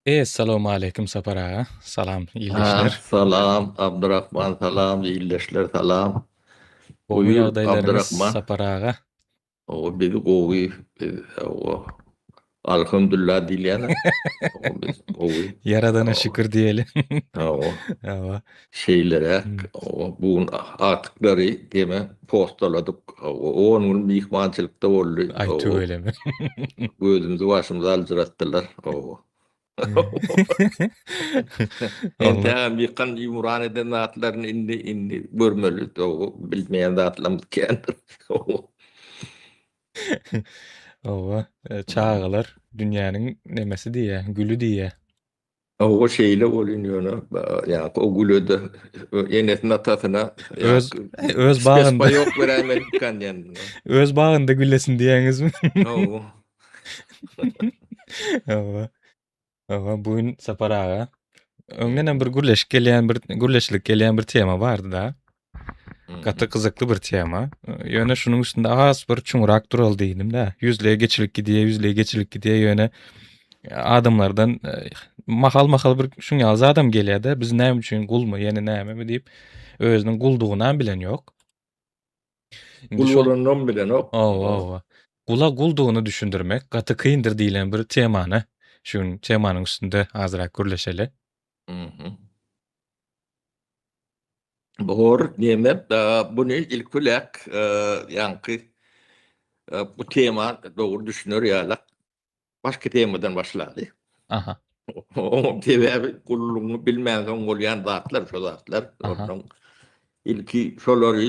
Essalawmaleýkim Sapar aga. Salam Ha, ildeşler. salam Abdurrahman salam ildeşler salam. Gowmy Buýur ýagdaýlaryňyz Abdurrahman. Sapar aga? O biz gowy biz o alhamdulillah diýilýän. O biz gowy. Ýaradana O, şükür diýeli. o Hawa. şeýleräk Hmm. o bu gün artyklary deme postaladyk. O 10 gün myhmançylykda boldy. Aý O tüweleme. gözümizi başymyzy aljyratdylar. O Allah. Entägem ýykan ýumran eden zatlaryny indi indi görmeli. O bilmeýän zatlarymyz kändir. Hawa, e, çagalar dünýäniň nemesi diýýä, güli diýýä. Hawa şeýle bolýan ýöne ýa o güle-de enesine atasyna Öz öz bagynda ýok beräýmeli diýen. Öz bagynda güllesin diýýäňizmi? Hawa. Hawa. Hawa, bu gün Sapar aga öňdenem bir gürleşip gelýän bir gürleşilik gelýän bir tema bardy-da. Gaty gyzykly bir tema. Ýöne şunuň üstünde az bir çuňrak duraly diýdim-de. Ýüzleý geçilip gidýär, ýüzleý geçilip gidýär, ýöne adamlardan mahal-mahal bir şuň ýaly zadam gelýär-de, biz näme üçin gulmy, ýene nämemi diýip, özüniň guldugynam bilen ýok. Indi Gul bolanynam bilenok. Hawa, hawa. Gula guldugyny düşündirmek gaty kyndyr diýlen bir temany şu gün temanyň üstünde azrak gürleşeli. Mhm. Bor, neme, buny ilki bilen ýaňky bu tema dogry düşüner ýaly başga temadan başlaly. Aha. Oň sebäbi gullugyňy bilmänsoň bolýan zatlar şo zatlar. Onsoň ilki şolary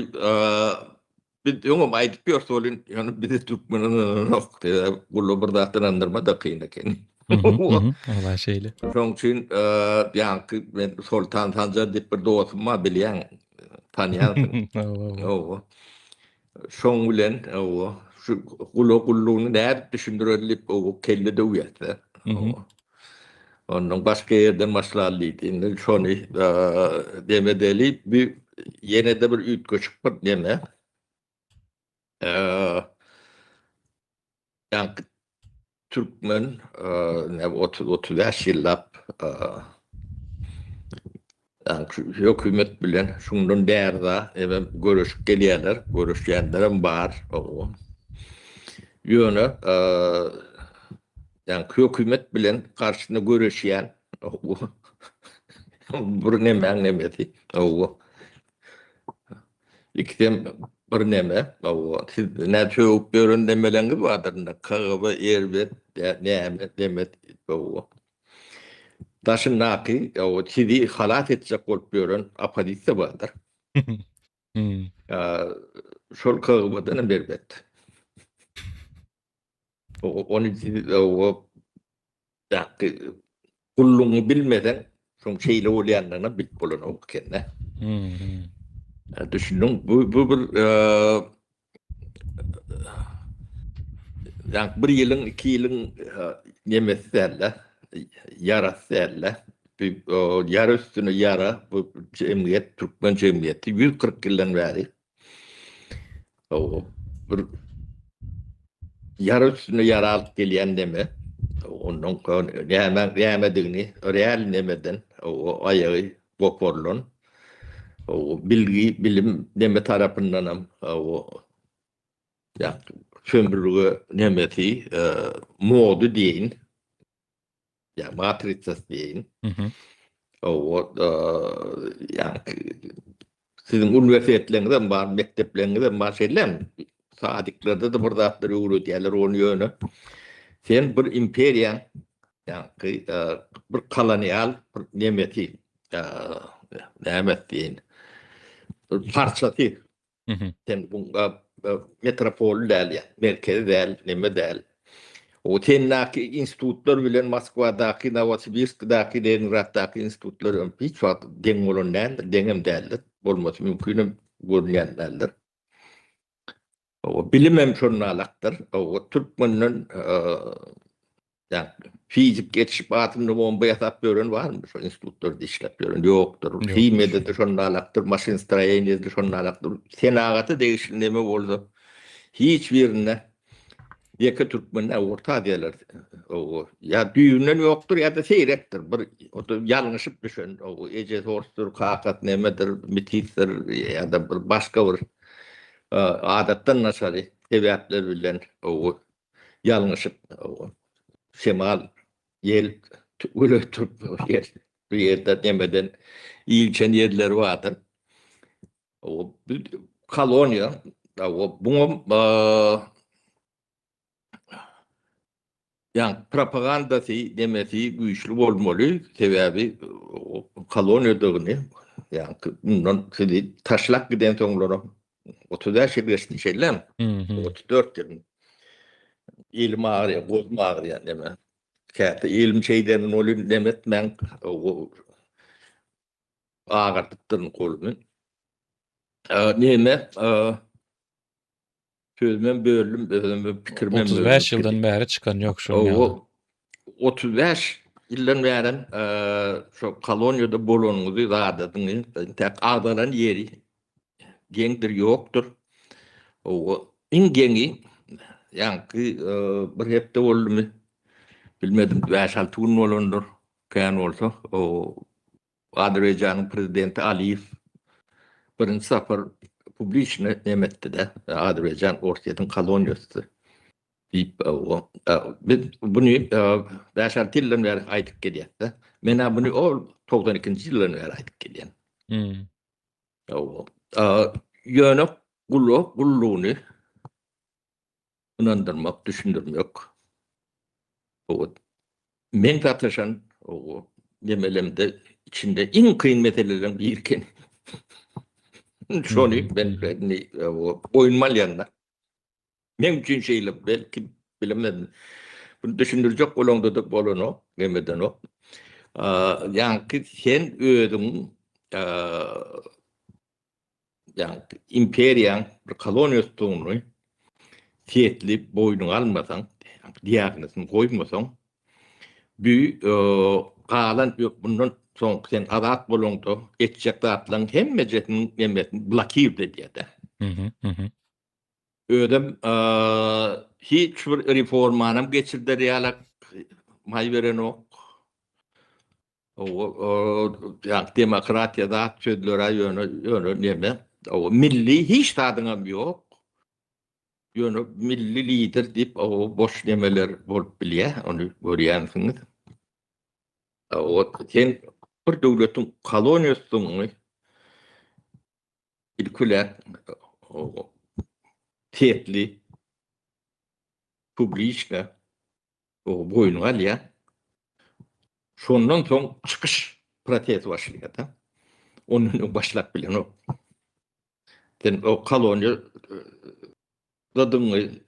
biz öňem aýdyp ýörse welin, ýöne bizi türkmen ynananok. Sebäbi gula bir zat ynandyrma-da kyn eken. Walla şeýle. Şoň üçin ýaňky men Soltan Sanjar diýip bir dostum bar bilýäň, tanýansyň. Hawa. Şoň bilen hawa, şu gula gullugyny nädip düşündireli diýip hawa kelle döwýäs-de. Hawa. Ondan başga ýerden başlaly diýdi. Indi şony dem edeli. Bu ýene-de bir üýtgeşik bir neme. Ýaňky türkmen ne 30-35 ýyllap ýaňky hökümet bilen şundan bärde hem göreşip gelýärler, göreşýänlerem bar. Ýöne ýaňky hökümet bilen garşysyna göreşýän bir nemäň nemesi. Ikisem bir neme, hawa, siz nä sögüp ýören nemeleňiz bardyr indi, KGB erbet, näme, neme, hawa. Daşyndaky, hawa, sizi halas etjek bolup ýören oppozisiýa bardyr. Şol KGB-den hem erbet. Ony siz, hawa, Ýa-da gullugyňy bilmeseň, şoň şeýle bolýandygyny bilip bolanok eken-dä. Düşündiň? Bu bu bir ýa bir ýylyň, iki ýylyň nemesi däl-de, ýarasy däl-de. Bu ýara üstüne ýara bu jemgyýet, türkmen jemgyýeti 140 ýyldan bäri Bir ýara üstüne ýara alyp gelýän neme, ondan näme nämedigini real nemeden o aýagy goparylan o bilgi bilim neme tarapyndanam o ýa sömürge nemesi mody diýeýin ýa matrisasy diýeýin. O ýa siziň uniwersitetleriňiz hem bar, mekdepleriňiz hem bar, şeýlemi? Sadiklerde-de bir zatlar öwredýärler ony ýöne. Sen bir imperiýaň ýaňky bir kolonial bir nemesi, nämesi diýeýin, bir parçasy. Sen bu metropol däl ýa, merkezi däl, neme däl. O sendäki institutlar bilen Moskwadaky, Nowosibirskdäki, Leningraddaky institutlar hem hiç wagt deň bolan däldir, deňem däldir. Bolmasy mümkinem görünýän däldir. O bilim hem şonalakdyr. O türkmenden Ýa fizik ýetişip atomny bomba ýasap ýören barmy şo institutlarda işläp ýören? Ýokdur. Himiýada-da şonalakdyr, maşinstroýeniýede şonalakdyr. Senagata degişli neme bolsa hiç birinde. Ýeke türkmen däl, Orta Aziýalar o ýa düýbünden ýokdur ýa-da seýrekdir. Bir o-da ýalňyşyp düşen, o ejesi orsdur, kakasy nemedir, metisdir ýa-da bir başga bir adatdan daşary sebäpler bilen o ýalňyşyp o şemal, ýel ötürip ýer bir ýerde nemeden ilçen ýerleri bardyr. O koloniýa, o buňam ýa propagandasy demesi güýçli bolmaly, sebäbi koloniýadygyny, ýa mundan sizi taşlap giden soňlaram 35 ýyl geçdi şeýlemi? 34 ýyl. Elim agyrýar, golum agyrýar neme. Käte elim şeýdenin bolýar, neme etmäň, agyrdypdyryn golumy. Neme, sözümem böldüm, özüm pikirimem böldüm. 35 ýyldan bäri çykan ýok şoň ýaly. 35 ýyldan bärem şo koloniýada bolanyňyzy zadadyňyz, entäk agzalan ýeri geňdir ýokdur. Iň geňi ýaňky bir hepde boldumy, bilmedim, bäş-alty gün bolandyr, kän bolsa, Azerbaýjanyň prezidenti Aliýew birinji sapar publiçny neme etdi-de, Azerbaýjan Orsýetiň koloniýasy diýip, biz buny bäş-alty ýyldan bäri aýdyp gelýäs-de. Men-ä buny ol 92-nji ýyldan bäri aýdyp gelýän. Ýöne gulak gullugyny ynandyrmak, düşündirmek. Men sataşan nemelemde içinde iň kyn meseleleriň biri eken. Şony men indi boýnuma alýan-da. Meň üçin şeýle, belki bilemedim. Bunu düşündirjek bolaňda-da bolanok, nemedenok. Ýaňky sen özüň ýagny imperiýaň bir koloniýasydygyny setli boýnuňa almasaň, diagnozyny goýmasaň, bu galan bundan soň sen azat bolaňda etjek zatlaryň hemmejesiniň nemesini blokird edýär-de. Özem hiç bir reformanam geçirder ýalak maý berenok. Ýa demokratiýa zat sözler-ä ýöne ýöne neme. O milli hiç zadyňam ýok. Ýöne milli lider diýip o boş nemeler bolup bilýär, ony görýänsiňiz. O sen bir döwletiň koloniýasydygyňy ilki bilen setli publiçno boýnuňa alýar. Şondan soň çykyş prosesi başlaýar-da. Ondan öň başlap bilenok. Sen o koloniýa zadyňy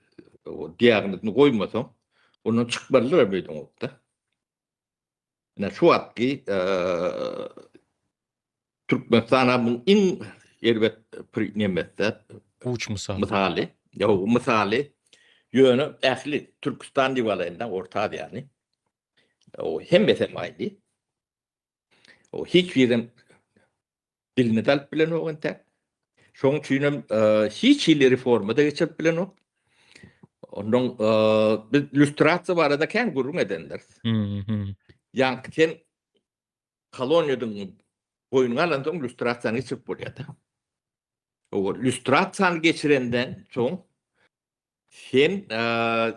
diagnozyny goýmasaň, ondan çykmalydyr öýdüňokda. Ine şu wagtky Türkmenistan muň iň erbet nemesi. Uç mysaly. Mysaly. Ýok, mysaly. Ýöne ähli Türküstan diýip alaýyn-da, Orta Aziýany. O hemmesem aýdy. O hiç birem dilini de alyp bilenok entäk. Şoň üçinem hiç hili reforma-da geçirip bilenok. Ondan biz lýustrasiýa barada kän gürrüň edendiris. Ýaňky sen koloniýadyň boýnuňa alansoň lýustrasiýany geçirip bolýar-da. O lýustrasiýany geçirenden soň sen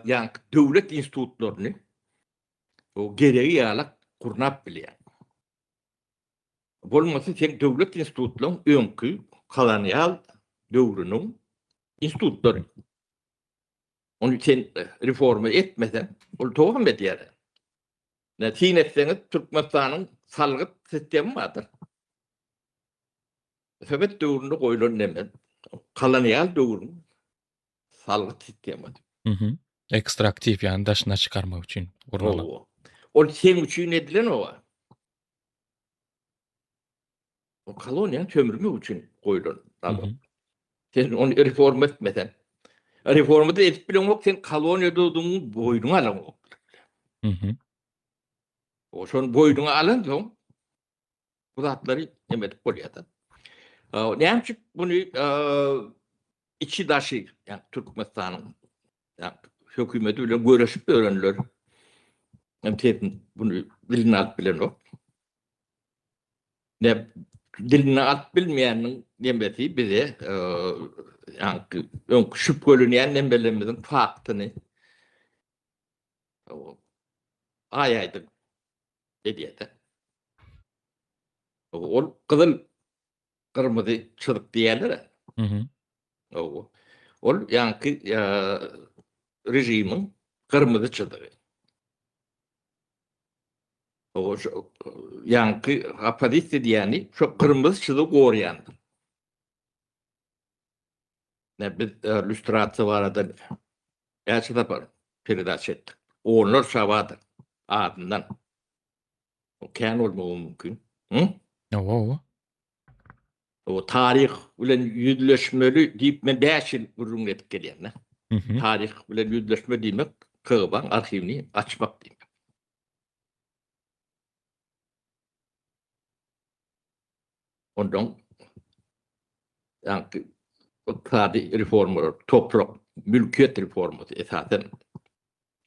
ýaňky döwlet institutlaryny o geregi ýaly gurnap bilýäň. Bolmasa seň döwlet institutlaryň öňki kolonial döwrüniň institutlary. Ony sen reforma etmeseň, ol dowam edýär. Ne syn etseňiz Türkmenistanyň salgyt sistemi bardyr. Sowet döwründe goýlan neme? Kolonial döwrüň salgyt sistemasy. Mhm. Ekstraktiw, ýagny daşyna çykarmak üçin gurnalan. Ol seň üçin edilen oba. O koloniýany sömürmek üçin goýlan nalog. Sen ony reforma etmesen, reforma da edip bileňok, sen koloniýadadygyňy boýnuňa alaňok. Mhm. O şony boýnuňa alansoň bu zatlary neme edip bolýar-da. Näme üçin muny içi daşy, ýagny Türkmenistanyň ýagny. hökümeti bilen göreşip ýörenler hem sesini bunu diline alyp bilenok. Ne diline alyp bilmeýäniniň nemesi bize ýaňky öňki şübhelenýän nemelerimiziň faktyny aý-aýdyň edýär-de. Ol gyzyl gyrmyzy çyzyk diýýärler. Mhm. Hawa. Ol ýaňky režimiň gyrmyzy çyzygy. Hawa, şu ýaňky oppozisiýa diýýäni şo gyrmyzy çyzygy goraýandyr. Ne biz lýustrasiýa barada näçe sapar peredaça etdik. Onlarça bardyr azyndan. O kän bolmagy mümkin. Hı? Hawa, hawa. O taryh bilen ýüzleşmeli diýip men 5 ýyl gürrüň edip gelýän. Taryh bilen ýüzleşme diýmek KGB-niň arhiwini açmak diýmek. Ondan ýaňky ykdysady reformalar, toprak, mülkiýet reformasy esasan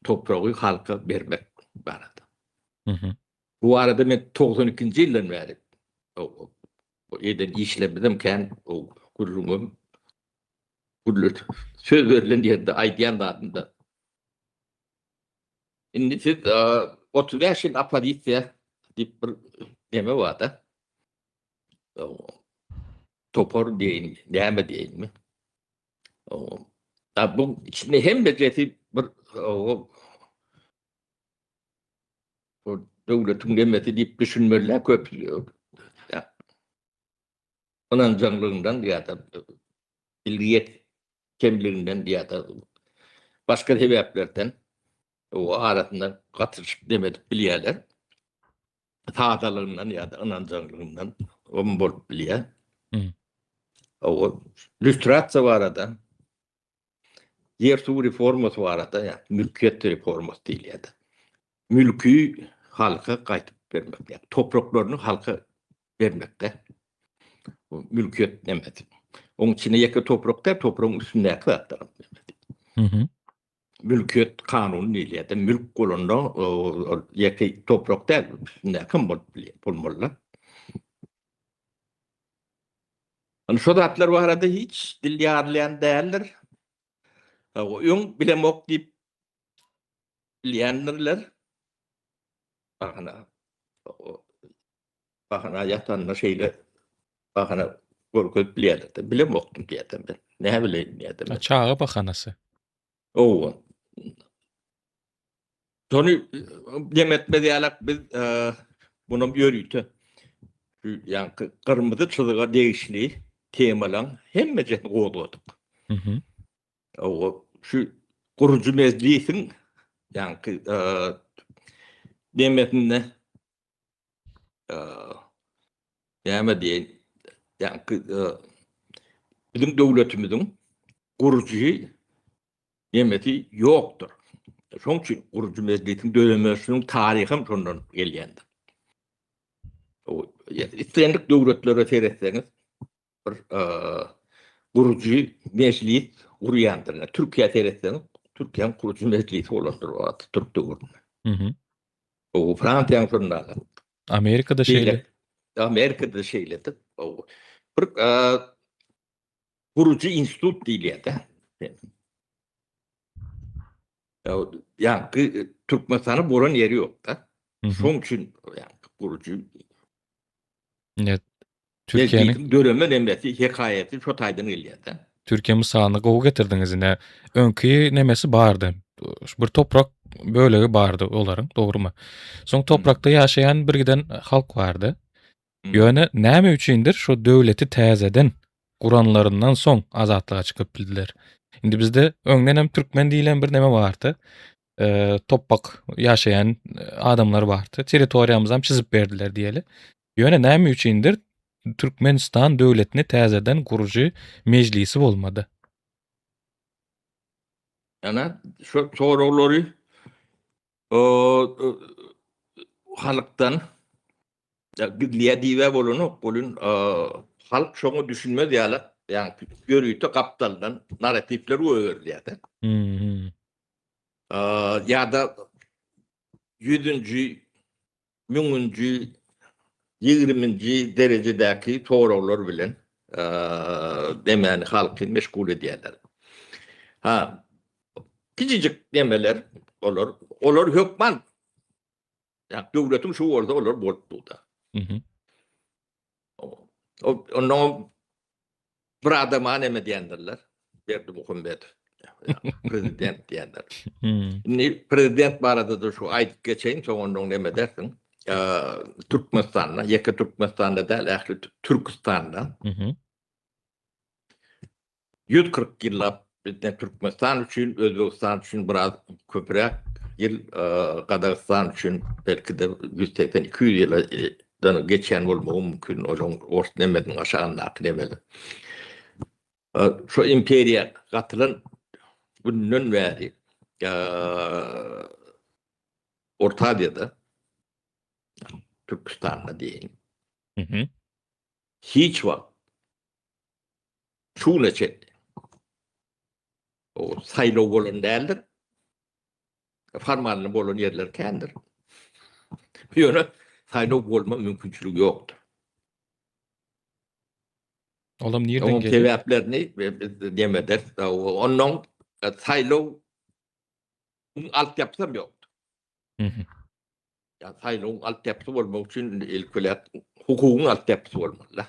topragy halka bermek barada. Bu barada men 92-nji ýyldan bäri eden işlerimizem kän, gürrüňim gürlet söz berlen ýerde aýdýan zadym-da. Indi siz 35 ýyl oppozisiýa diýip bir neme bar-da. Topar diýeýin, näme diýeýinmi? Da bu içinde hemmejesi bir bu döwletiň nemesi diýip düşünmeliler köp. Ynanjaňlygyndan ýa-da bilgiýet kemliginden ýa-da başga sebäplerden o arasynda gatyşyp dem edip bilýärler. Sadalygyndan ýa-da ynanjaňlygyndan om bolup bilýär. O lýustrasiýa barada ýer-suw reformasy barada ýa mülkiýet reformasy diýilýär. Mülki halka gaýtyp bermek, ýa topraklaryny halka bermekde. Bu mülkiýet nemesi. Oň içinde ýeke toprak däl, topragyň üstündäki zatlar. Mhm. Mülkiýet kanuny diýilýär. Mülk bolanda ol ýeke toprak däl, üstündäki hem bolup bilýär, bolmaly. Indi şo zatlar barada hiç dil ýarylýan däldir. Öň bilemok diýip bilýändirler. Bahana bahana ýatanda şeýle bahana görkezip bilýärler. Bilemokdym diýýärdim men. Näme bileýin diýýärdim. Çaga bahanasy. Owa. Şony dem etmez ýalak biz bunam ýörite şu ýaňky gyrmyzy çyzyga degişli temalaň hemmejesini gozgadyk. Mhm. Owa, şu gurujy mejlisiň ýaňky demesinde näme diýeýin, ýaňky biziň döwletimiziň gurujy nemesi ýokdur. Şoň üçin gurujy mejlisiň döremesiniň taryhy hem şondan gelýändir. Islendik döwletlere seretseňiz, bir gurujy mejlis gurýandyr. Türkiýä seretseňiz, Türkiýäň gurujy mejlisi bolandyr o Atatürk döwründe. Mhm. O Fransiýanyň şonda. Amerikada şeýle. Amerikada şeýledir. Bir gurujy institut diýilýär-de. Ýaňky Türkmenistanyň bolan ýeri ýok-da. Şoň üçin ýaňky gurujy Ne Türkiýäniň döreme nemesi, hekaýaty şo taýdan gelýär-de. Türkiýe mysalyny gowy getirdiňiz ine. Öňki nemesi bardy. Bir toprak bölegi bardy olaryň, dogrumy? Soň toprakda ýaşaýan bir giden halk bardy. Ýöne näme üçindir şo döwleti täzeden guranlaryndan soň azatlyga çykyp bildiler. Indi bizde öňden hem türkmen diýlen bir neme bardy. E, topbak ýaşaýan adamlar bardy. Territoriýamyzy hem çyzyp berdiler diýeli. Ýöne näme üçindir Türkmenistan döwletini täzeden gurujy mejlisi bolmady. Ýana şu soraglary halkdan gizleýär diýibä bolanok, welin halk şoňa düşünmez ýaly, ýagny ýörite gapdaldan narratiwler goýberilýär-de. Mhm. Ýa-da ýüzünji, müňünji, ýigriminji derejedäki soraglar bilen demäni halky meşgul edýärler. Ha, kiçijik demeler olar, olar hökman ýa döwletiň şu bolsa olar bolup durda. Mhm. Ondan bir adama näme diýendirler? Berdimuhamedow. Prezident diýenler. Hmm. Indi prezident barada da şu aýdyp geçeýin, soň ondan näme edersiň? Türkmenistanda, ýeke Türkmenistanda däl, ähli Türkistanda. Mhm. 140 ýyllap bizden Türkmenistan üçin, Özbegistan üçin biraz köpräk ýyl, Gazagystan üçin belki-de 180-200 ýyldan geçýän bolmagy mümkin, olaryň ors nemesiniň aşagyndaky nemeler. Şo imperiýa gatylan günden bäri Orta Aziýada, Türküstanda diýeýin, hiç wagt şu güne çenli o saýlaw bolan däldir. Formalny bolan ýerler kändir. Ýöne saýlaw bolma mümkinçiligi ýokdur. Olam nirden Onuň gelýär? sebäplerini biz demeder. Ondan saýlaw altyapysam ýokdur. Mhm. Ýa saýlawyň altyapysy bolmak üçin ilki bilen hukugyň altyapysy bolmaly-da.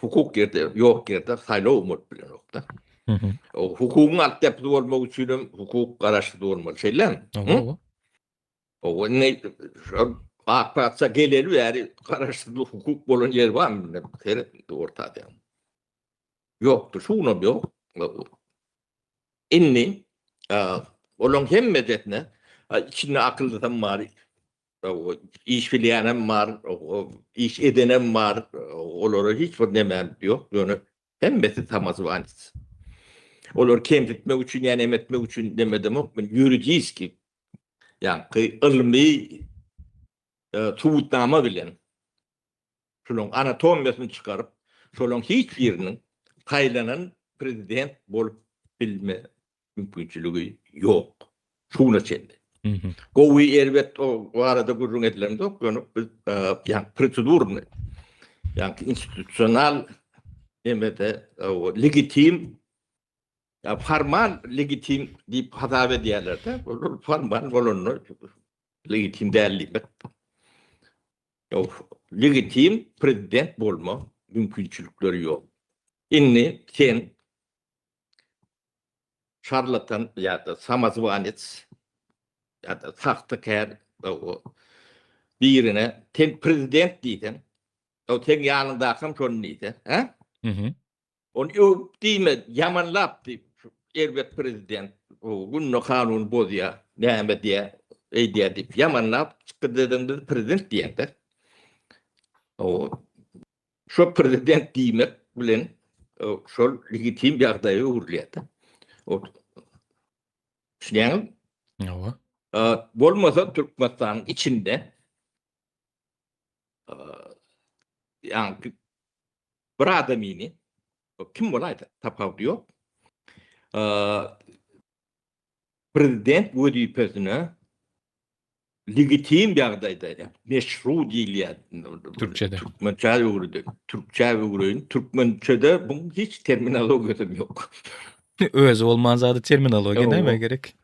Hukuk ýerde ýok ýerde saýlaw bolup bilenok-da. O hukugyň altyapysy bolmak üçin hem hukuk garaşsyz bolmaly, şeýlemi? Hawa. O indi şol Ak patyşa geleli bäri garaşsyz hukuk bolan ýer barmy? Seret Orta Aziýanyň. Ýokdur, şu günem ýok. Indi olaň hemmesine içinde akyllysam bar, iş bilýänem bar, iş edenem bar, olara hiç bir nemäm ýok, ýöne hemmesi samozwanec. Olary kemsitmek üçin ýa neme etmek üçin neme edemok, men ýuridiski, ýaňky ylmy subutnama bilen Şolaryň anatomiýasyny çykaryp, şolaryň hiç biriniň saýlanan prezident bolup bilme mümkinçiligi ýok. Şu güne çenli. Gowy, erbet o barada gürrüň edilemzok, ýöne biz ýa prosedurny, ýa institusional nemede legitim, ýa formal legitim diýip hasap edýärler-de, olar formal bolanda legitim däl diýmek. Legitim prezident bolma mümkinçilikleri ýok. Indi sen şarlatan ýa-da samozwanec ýa-da sahtekär birine sen prezident diýseň, o seň ýanyňdakam şony diýse, hä? Ony öwüp diýme, ýamanlap diý, erbet prezident, günde kanuny bozýar, näme diýýär, eýdýär diýip ýamanlap çykyş edeň biz prezident diýende. Şo prezident diýmek bilen şol legitim ýagdaýa öwrülýär-de. Düşünýäňizmi? Hawa. Bolmasa Türkmenistanyň içinde ýaňky bir adamyny kim bolaýsa tapawudy ýok. Prezident wezipesine legitim ýagdaýda, meşru diýilýär. Türkçede. Türkmençä öwrüdi. Türkçä öwreýin. Türkmençede buň hiç terminologiýasy ýok. Özi bolman zady terminologiýa näme gerek?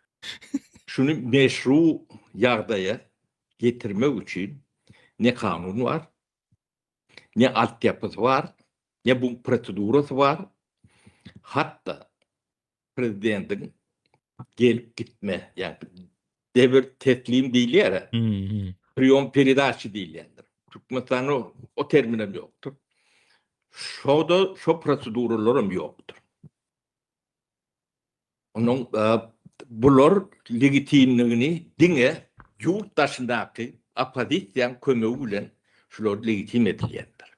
Şuny meşru ýagdaýa getirmek üçin ne kanun bar, ne altyapysy bar, ne bu prosedurasy bar. Hatda prezidentiň gelip gitme, ýagny debir teslim diýilýär. Priýom peredaçi diýilýändir. Türkmenistanda o terminem ýokdur. Şo-da şo proseduralaram ýokdur. Onuň bular legitimligini diňe ýurt daşyndaky oppozisiýaň kömegi bilen şular legitim edilýändir.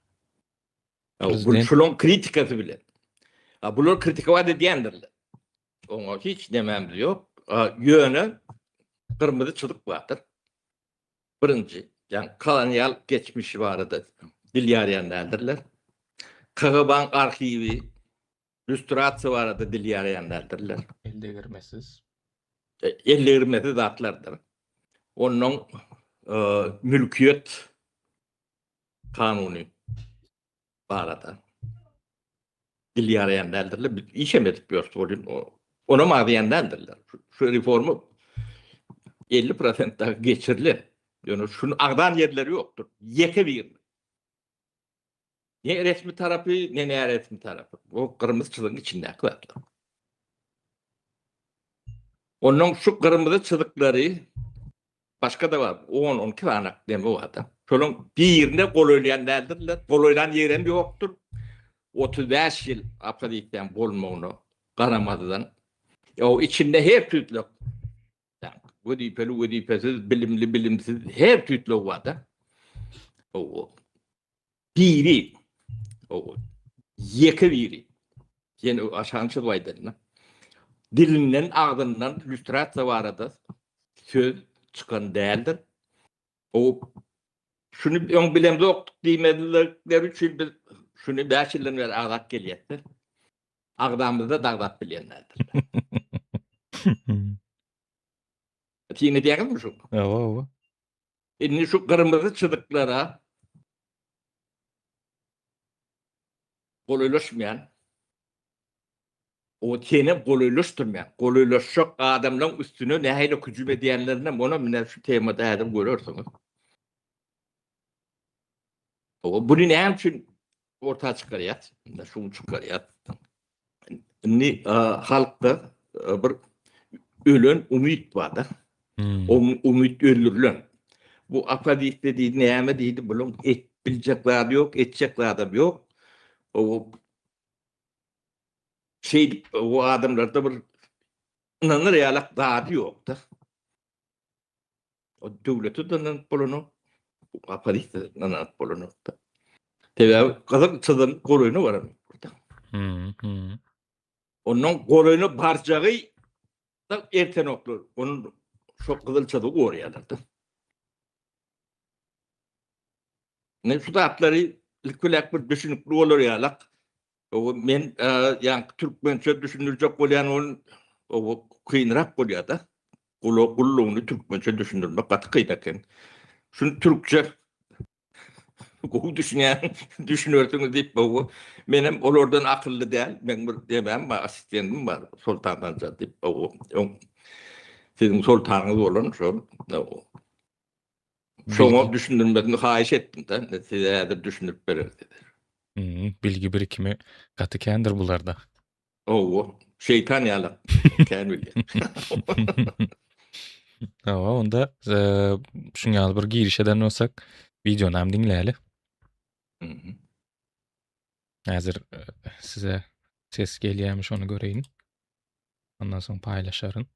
Şulaň kritikasy bilen. Bular kritikowat edýändirler. Oňa hiç nemämiz ýok. Ýöne gyrmyzy çyzyk bardyr. Birinji, ýagny kolonial geçmişi barada dil ýarýan däldirler. KGB-nyň arhiwi Lýustrasiýa barada dil ýaraýan däldirler. El degirmesiz. Ellegirmesiz zatlardyr. Ondan mülkiýet kanuny barada dil ýaraýan däldirler. Biz işem edip ýörüs welin, onam agzaýan däldirler. Şu reforma 50 prosent dagy geçirilen. Ýöne şuny agzan ýerleri ýokdur. Ýeke birini. Ne resmi tarapy, ne näresmi tarapy. Bu gyrmyzy çyzygyň içindäki zatlar. Ondan şu gyrmyzy çyzyklary başga-da bar. 10-12 sany neme bar-da. Şolaryň birine golaýlaýan däldirler. Golaýlan ýerem ýokdur. 35 ýyl oppozisiýanyň bolmagyna garamazdan, o içinde her tüýtlek wezipeli, wezipesiz, bilimli, bilimsiz her tüýtlek bar-da. O biri, o ýeke biri, ýene aşagyny çyzyp aýdaýyn-da, dilinden, agzyndan lýustrasiýa barada söz çykan däldir. O şuny öň bilemzokdyk diýmezlikleri üçin biz şuny 5 ýyldan bäri agzap gelýäs-de. Agzamyzda dagzap bilýän däldir. Syn edýäňizmi şu? Hawa, hawa. Indi şu gyrmyzy çyzyklara golaýlaşmaýan, o senem golaýlaşdyrmaýan, golaýlaşjak adamlaryň üstüne nähili hüjüm edýänlerinem onam ine şu temada häzir görersiňiz. O buny näme üçin orta çykarýas? Indi şuny çykarýas. Indi halkda bir ölen umyt bar-da. O umyt öldürilen. Bu oppozisiýa diýdi, näme diýdi, buluň et biljek zady ýok, etjek zadam ýok. O şeýdip o adamlarda bir ynanyr ýalak zady ýok-da. O döwlete de ynanyp bolanok, oppozisiýa da ynanyp bolanok-da. Sebäbi gyzyl çyzygyň golaýyna baranok. Ondan golaýyna barjagy da ertenoklar. Onun şo gyzyl çyzygy goraýarlar-da. Ne şu zatlary ilk-bilek bir düşünikli bolar ýalak. O men ýaňky türkmençe düşündirjek bolýan ol o kynrak bolýar-da. Gula gullugyny türkmençe düşündirmek gaty kyn eken. Şuny türkçe gowy düşünýän düşünersiňiz diýip bu menem olardan akylly däl. Meň bir demem bar, assistentim bar Soltan Sanjar diýip. O öň siziň soltanyňyz bolan şol. Şoňa düşündirmesini haýyş etdim-de, size häzir düşündirip berer dedi. Bilgi birikimi gaty kändir bularda. Hawa, şeýtan ýaly kän bilýär. Hawa, onda şuň ýaly bir giriş eden bolsak, wideony hem diňläli. Häzir size ses gelýärmi şony göreýin. Ondan soň paýlaşaryn.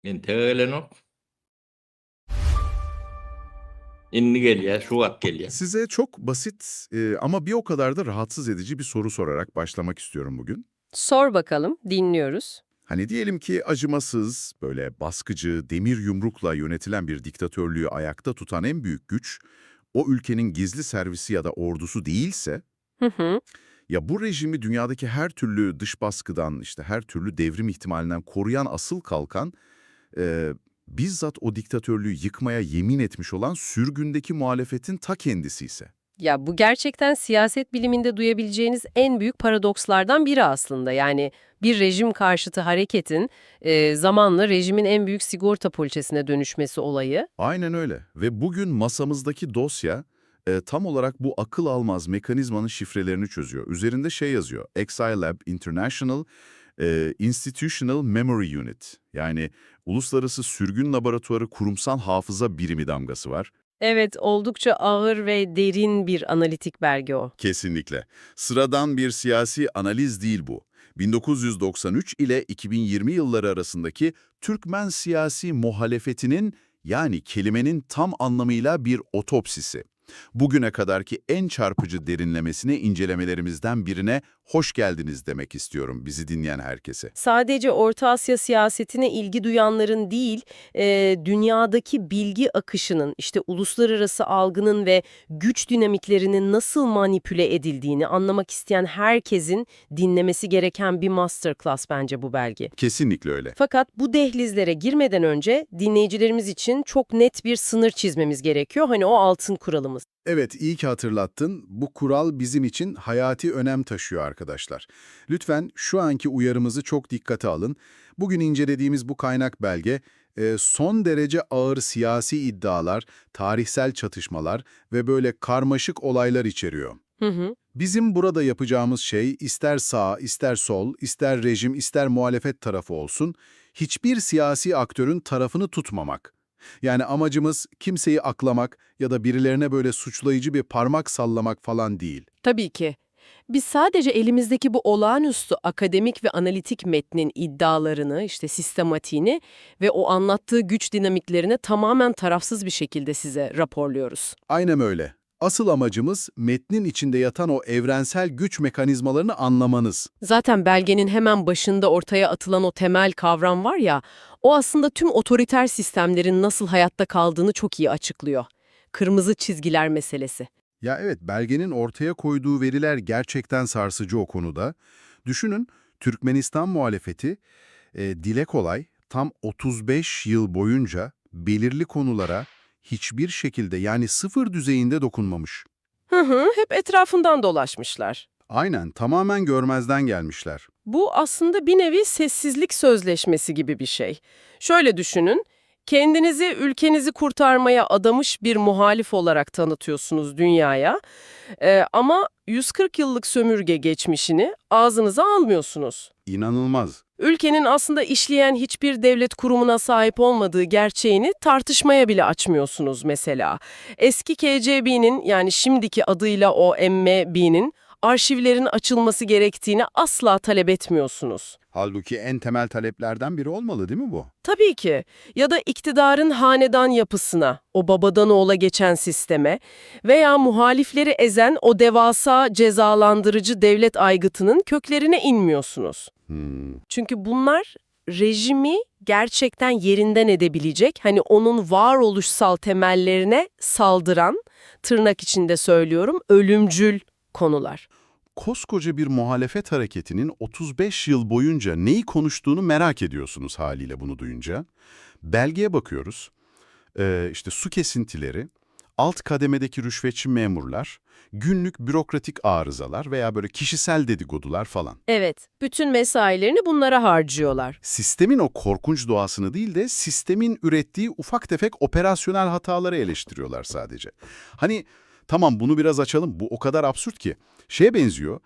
Entek gelenok. Indi gelýär, şu wagt gelýär. Size çok basit e, ama bir o kadar da rahatsız edici bir soru sorarak başlamak istiyorum bugün. Sor bakalım, dinliyoruz. Hani diyelim ki acımasız, böyle baskıcı, demir yumrukla yönetilen bir diktatörlüğü ayakta tutan en büyük güç, o ülkenin gizli servisi ya da ordusu değilse, Hı hı. ya bu rejimi dünyadaki her türlü dış baskıdan, işte her türlü devrim ihtimalinden koruyan asıl kalkan, e, bizzat o diktatörlüğü yıkmaya yemin etmiş olan sürgündeki muhalefetin ta kendisi ise. Ya bu gerçekten siyaset biliminde duyabileceğiniz en büyük paradokslardan biri aslında. Yani bir rejim karşıtı hareketin zamanla rejimin en büyük sigorta poliçesine dönüşmesi olayı. Aynen öyle ve bugün masamızdaki dosya tam olarak bu akıl almaz mekanizmanın şifrelerini çözüyor. Üzerinde şey yazıyor, Exilab International Institutional Memory Unit yani Uluslararası Sürgün Laboratuvarı Kurumsal Hafıza Birimi damgası var. Evet, oldukça ağır ve derin bir analitik belge o. Kesinlikle. Sıradan bir siyasi analiz değil bu. 1993 ile 2020 yılları arasındaki Türkmen siyasi muhalefetinin yani kelimenin tam anlamıyla bir otopsisi. Bugüne kadarki en çarpıcı derinlemesine incelemelerimizden birine Hoş geldiniz demek istiyorum bizi dinleyen herkese. Sadece Orta Asya siyasetine ilgi duyanların değil, dünyadaki bilgi akışının, işte uluslararası algının ve güç dinamiklerinin nasıl manipüle edildiğini anlamak isteyen herkesin dinlemesi gereken bir masterclass bence bu belge. Kesinlikle öyle. Fakat bu dehlizlere girmeden önce dinleyicilerimiz için çok net bir sınır çizmemiz gerekiyor. Hani o altın kuralımız. Evet, iyi ki hatırlattın. Bu kural bizim için hayati önem taşıyor arkadaşlar. Lütfen şu anki uyarımızı çok dikkate alın. Bugün incelediğimiz bu kaynak belge, son derece ağır siyasi iddialar, tarihsel çatışmalar ve böyle karmaşık olaylar içeriyor. Hı hı. Bizim burada yapacağımız şey ister sağ, ister sol, ister rejim, ister muhalefet tarafı olsun, hiçbir siyasi aktörün tarafını tutmamak. Yani amacımız kimseyi aklamak ya da birilerine böyle suçlayıcı bir parmak sallamak falan değil. Tabii ki. Biz sadece elimizdeki bu olağanüstü akademik ve analitik metnin iddialarını, işte sistematiğini ve o anlattığı güç dinamiklerini tamamen tarafsız bir şekilde size raporluyoruz. Aynen öyle. Asıl amacımız metnin içinde yatan o evrensel güç mekanizmalarını anlamanız. Zaten belgenin hemen başında ortaya atılan o temel kavram var ya, o aslında tüm otoriter sistemlerin nasıl hayatta kaldığını çok iyi açıklıyor. Kırmızı çizgiler meselesi. Ya evet, belgenin ortaya koyduğu veriler gerçekten sarsıcı o konuda. Düşünün, Türkmenistan muhalefeti dile kolay tam 35 yıl boyunca belirli konulara hiçbir şekilde yani sıfır düzeyinde dokunmamış. Hı hı, hep etrafından dolaşmışlar. Aynen, tamamen görmezden gelmişler. Bu aslında bir nevi sessizlik sözleşmesi gibi bir şey. Şöyle düşünün, kendinizi ülkenizi kurtarmaya adamış bir muhalif olarak tanıtıyorsunuz dünyaya. Ama 140 yıllık sömürge geçmişini ağzınıza almıyorsunuz. İnanılmaz. Ülkenin aslında işleyen hiçbir devlet kurumuna sahip olmadığı gerçeğini tartışmaya bile açmıyorsunuz mesela. Eski KCB'nin yani şimdiki adıyla o MMB'nin arşivlerin açılması gerektiğini asla talep etmiyorsunuz. Halbuki en temel taleplerden biri olmalı değil mi bu? Tabii ki. Ya da iktidarın hanedan yapısına, o babadan oğula geçen sisteme veya muhalifleri ezen o devasa cezalandırıcı devlet aygıtının köklerine inmiyorsunuz. Hmm. Çünkü bunlar rejimi gerçekten yerinden edebilecek, hani onun varoluşsal temellerine saldıran, tırnak içinde söylüyorum, ölümcül konular. Koskoca bir muhalefet hareketinin 35 yıl boyunca neyi konuştuğunu merak ediyorsunuz haliyle bunu duyunca. Belgeye bakıyoruz. İşte su kesintileri, alt kademedeki rüşvetçi memurlar, günlük bürokratik arızalar veya böyle kişisel dedikodular falan. Evet, bütün mesailerini bunlara harcıyorlar. Sistemin o korkunç doğasını değil de sistemin ürettiği ufak tefek operasyonel hataları eleştiriyorlar sadece. Hani tamam bunu biraz açalım bu o kadar absürt ki. Şeye benziyor,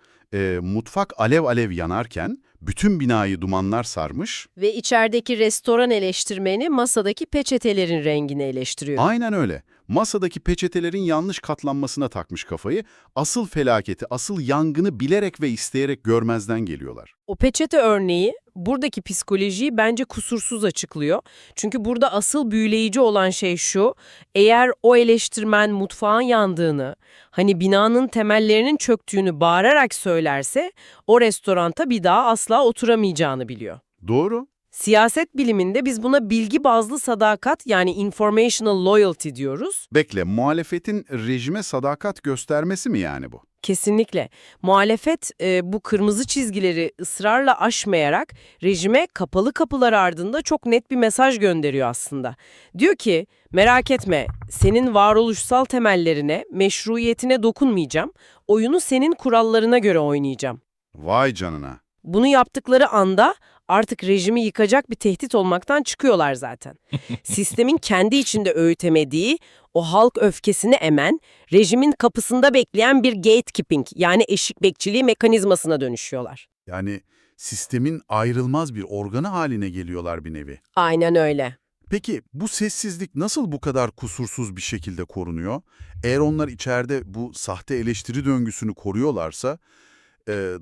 mutfak alev alev yanarken bütün binayı dumanlar sarmış. Ve içerideki restoran eleştirmeni masadaki peçetelerin rengini eleştiriyor. Aynen öyle. Masadaki peçetelerin yanlış katlanmasına takmış kafayı. Asıl felaketi, asıl yangını bilerek ve isteyerek görmezden geliyorlar. O peçete örneği buradaki psikolojiyi bence kusursuz açıklıyor. Çünkü burada asıl büyüleyici olan şey şu, eğer o eleştirmen mutfağın yandığını, hani binanın temellerinin çöktüğünü bağırarak söylerse, o restoranta bir daha asla oturamayacağını biliyor. Doğru. Siyaset biliminde biz buna bilgi bazlı sadakat yani informational loyalty diyoruz. Bekle, muhalefetin rejime sadakat göstermesi mi yani bu? Kesinlikle. Muhalefet bu kırmızı çizgileri ısrarla aşmayarak rejime kapalı kapılar ardında çok net bir mesaj gönderiyor aslında. Diyor ki merak etme senin varoluşsal temellerine, meşruiyetine dokunmayacağım. Oyunu senin kurallarına göre oynayacağım. Vay canına. Bunu yaptıkları anda artık rejimi yıkacak bir tehdit olmaktan çıkıyorlar zaten. Sistemin kendi içinde öğütemediği, o halk öfkesini emen, rejimin kapısında bekleyen bir gatekeeping yani eşik bekçiliği mekanizmasına dönüşüyorlar. Yani sistemin ayrılmaz bir organı haline geliyorlar bir nevi. Aynen öyle. Peki bu sessizlik nasıl bu kadar kusursuz bir şekilde korunuyor? Eğer onlar içeride bu sahte eleştiri döngüsünü koruyorlarsa,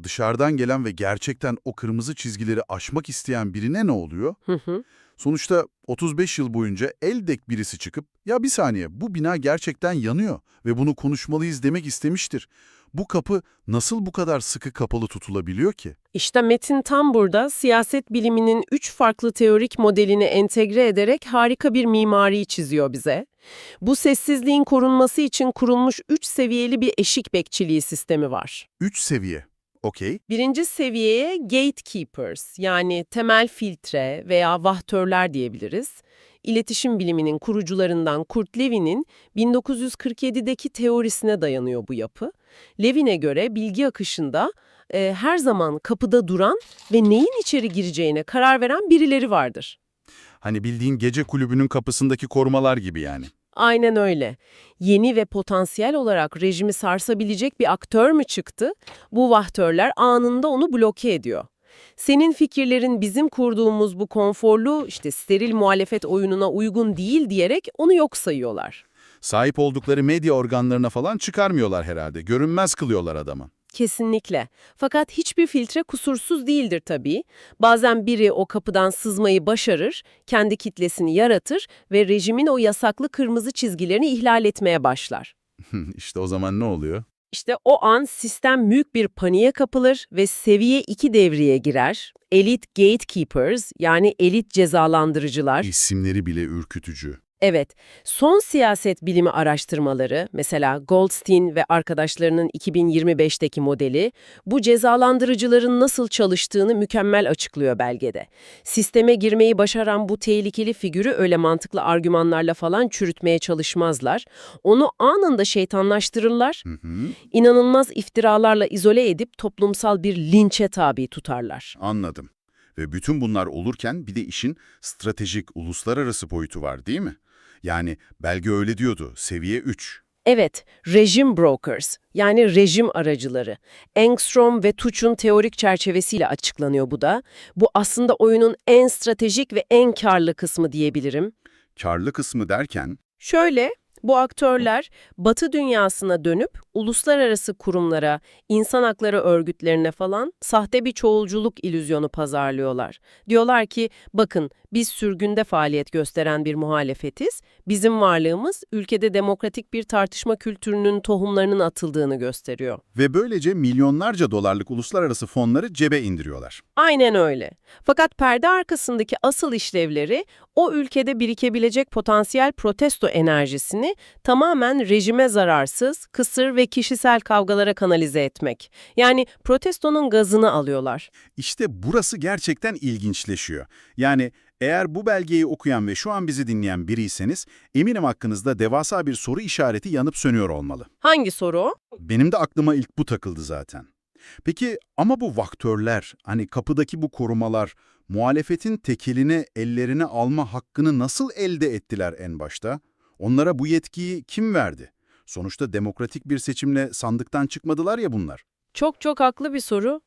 dışarıdan gelen ve gerçekten o kırmızı çizgileri aşmak isteyen birine ne oluyor? Hı hı. Sonuçta 35 yıl boyunca eldek birisi çıkıp ya bir saniye bu bina gerçekten yanıyor ve bunu konuşmalıyız demek istemiştir. Bu kapı nasıl bu kadar sıkı kapalı tutulabiliyor ki? İşte metin tam burada siyaset biliminin üç farklı teorik modelini entegre ederek harika bir mimari çiziyor bize. Bu sessizliğin korunması için kurulmuş üç seviyeli bir eşik bekçiliği sistemi var. Üç seviye. Okey. Birinci seviyeye gatekeepers yani temel filtre veya vahtörler diyebiliriz. İletişim biliminin kurucularından Kurt Lewin'in 1947'deki teorisine dayanıyor bu yapı. Lewin'e göre bilgi akışında her zaman kapıda duran ve neyin içeri gireceğine karar veren birileri vardır. Hani bildiğin gece kulübünün kapısındaki korumalar gibi yani. Aynen öyle. Yeni ve potansiyel olarak rejimi sarsabilecek bir aktör mü çıktı? Bu vahtörler anında onu bloke ediyor. Senin fikirlerin bizim kurduğumuz bu konforlu, işte steril muhalefet oyununa uygun değil diyerek onu yok sayıyorlar. Sahip oldukları medya organlarına falan çıkarmıyorlar herhalde. Görünmez kılıyorlar adamı. Kesinlikle. Fakat hiçbir filtre kusursuz değildir tabii. Bazen biri o kapıdan sızmayı başarır, kendi kitlesini yaratır ve rejimin o yasaklı kırmızı çizgilerini ihlal etmeye başlar. İşte o zaman ne oluyor? İşte o an sistem büyük bir paniğe kapılır ve seviye 2 devreye girer. Elite Gatekeepers yani elit cezalandırıcılar. İsimleri bile ürkütücü. Evet, son siyaset bilimi araştırmaları, mesela Goldstein ve arkadaşlarının 2025'teki modeli, bu cezalandırıcıların nasıl çalıştığını mükemmel açıklıyor belgede. Sisteme girmeyi başaran bu tehlikeli figürü öyle mantıklı argümanlarla falan çürütmeye çalışmazlar. Onu anında şeytanlaştırırlar, Hı hı. inanılmaz iftiralarla izole edip toplumsal bir linçe tabi tutarlar. Anladım. Ve bütün bunlar olurken bir de işin stratejik uluslararası boyutu var değil mi? Yani belge öyle diyordu, seviye 3. Evet, rejim brokers yani rejim aracıları. Engstrom ve Tuch'un teorik çerçevesiyle açıklanıyor bu da. Bu aslında oyunun en stratejik ve en karlı kısmı diyebilirim. Karlı kısmı derken Şöyle, bu aktörler Batı dünyasına dönüp uluslararası kurumlara, insan hakları örgütlerine falan sahte bir çoğulculuk illüzyonu pazarlıyorlar. Diyorlar ki, bakın biz sürgünde faaliyet gösteren bir muhalefetiz, bizim varlığımız ülkede demokratik bir tartışma kültürünün tohumlarının atıldığını gösteriyor. ve böylece milyonlarca dolarlık uluslararası fonları cebe indiriyorlar. Aynen öyle. Fakat perde arkasındaki asıl işlevleri o ülkede birikebilecek potansiyel protesto enerjisini tamamen rejime zararsız, kısır ve kişisel kavgalara kanalize etmek. Yani protestonun gazını alıyorlar. İşte burası gerçekten ilginçleşiyor. Yani eğer bu belgeyi okuyan ve şu an bizi dinleyen biriyseniz eminim hakkınızda devasa bir soru işareti yanıp sönüyor olmalı. Hangi soru o? Benim de aklıma ilk bu takıldı zaten. Peki ama bu vaktörler, hani kapıdaki bu korumalar, muhalefetin tekelini ellerine alma hakkını nasıl elde ettiler en başta? Onlara bu yetkiyi kim verdi? Sonuçta demokratik bir seçimle sandıktan çıkmadılar ya bunlar. Çok çok haklı bir soru.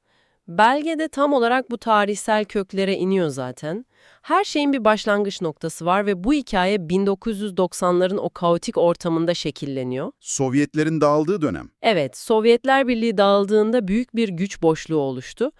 Belgede tam olarak bu tarihsel köklere iniyor zaten. Her şeyin bir başlangıç noktası var ve bu hikaye 1990'ların o kaotik ortamında şekilleniyor. Sovyetlerin dağıldığı dönem. Evet, Sovyetler Birliği dağıldığında büyük bir güç boşluğu oluştu.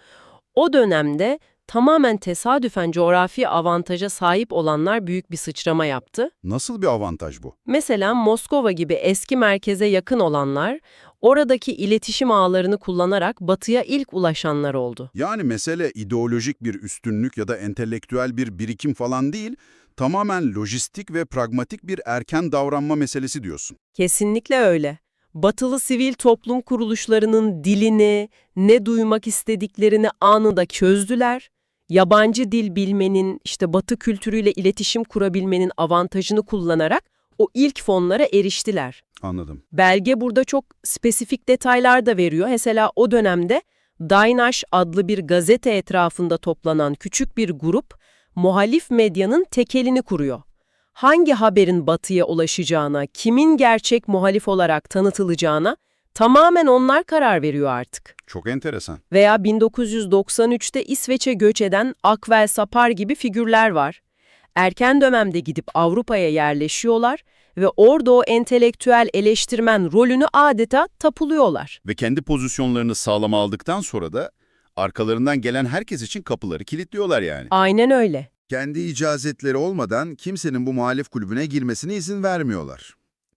O dönemde tamamen tesadüfen coğrafi avantaja sahip olanlar büyük bir sıçrama yaptı. Nasıl bir avantaj bu? Mesela Moskova gibi eski merkeze yakın olanlar, oradaki iletişim ağlarını kullanarak batıya ilk ulaşanlar oldu. Yani mesele ideolojik bir üstünlük ya da entelektüel bir birikim falan değil, tamamen lojistik ve pragmatik bir erken davranma meselesi diyorsun. Kesinlikle öyle. Batılı sivil toplum kuruluşlarının dilini, ne duymak istediklerini anında çözdüler. Yabancı dil bilmenin, işte Batı kültürüyle iletişim kurabilmenin avantajını kullanarak o ilk fonlara eriştiler. Anladım. Belge burada çok spesifik detaylar da veriyor. Mesela o dönemde Daynaş adlı bir gazete etrafında toplanan küçük bir grup muhalif medyanın tekelini kuruyor. Hangi haberin batıya ulaşacağına, kimin gerçek muhalif olarak tanıtılacağına tamamen onlar karar veriyor artık. Çok enteresan. Veya 1993'te İsveç'e göç eden Akvel Sapar gibi figürler var. Erken dönemde gidip Avrupa'ya yerleşiyorlar ve orada o entelektüel eleştirmen rolünü adeta tapuluyorlar. Ve kendi pozisyonlarını sağlama aldıktan sonra da arkalarından gelen herkes için kapıları kilitliyorlar yani. Aynen öyle. Kendi icazetleri olmadan kimsenin bu muhalif kulübüne girmesine izin vermiyorlar.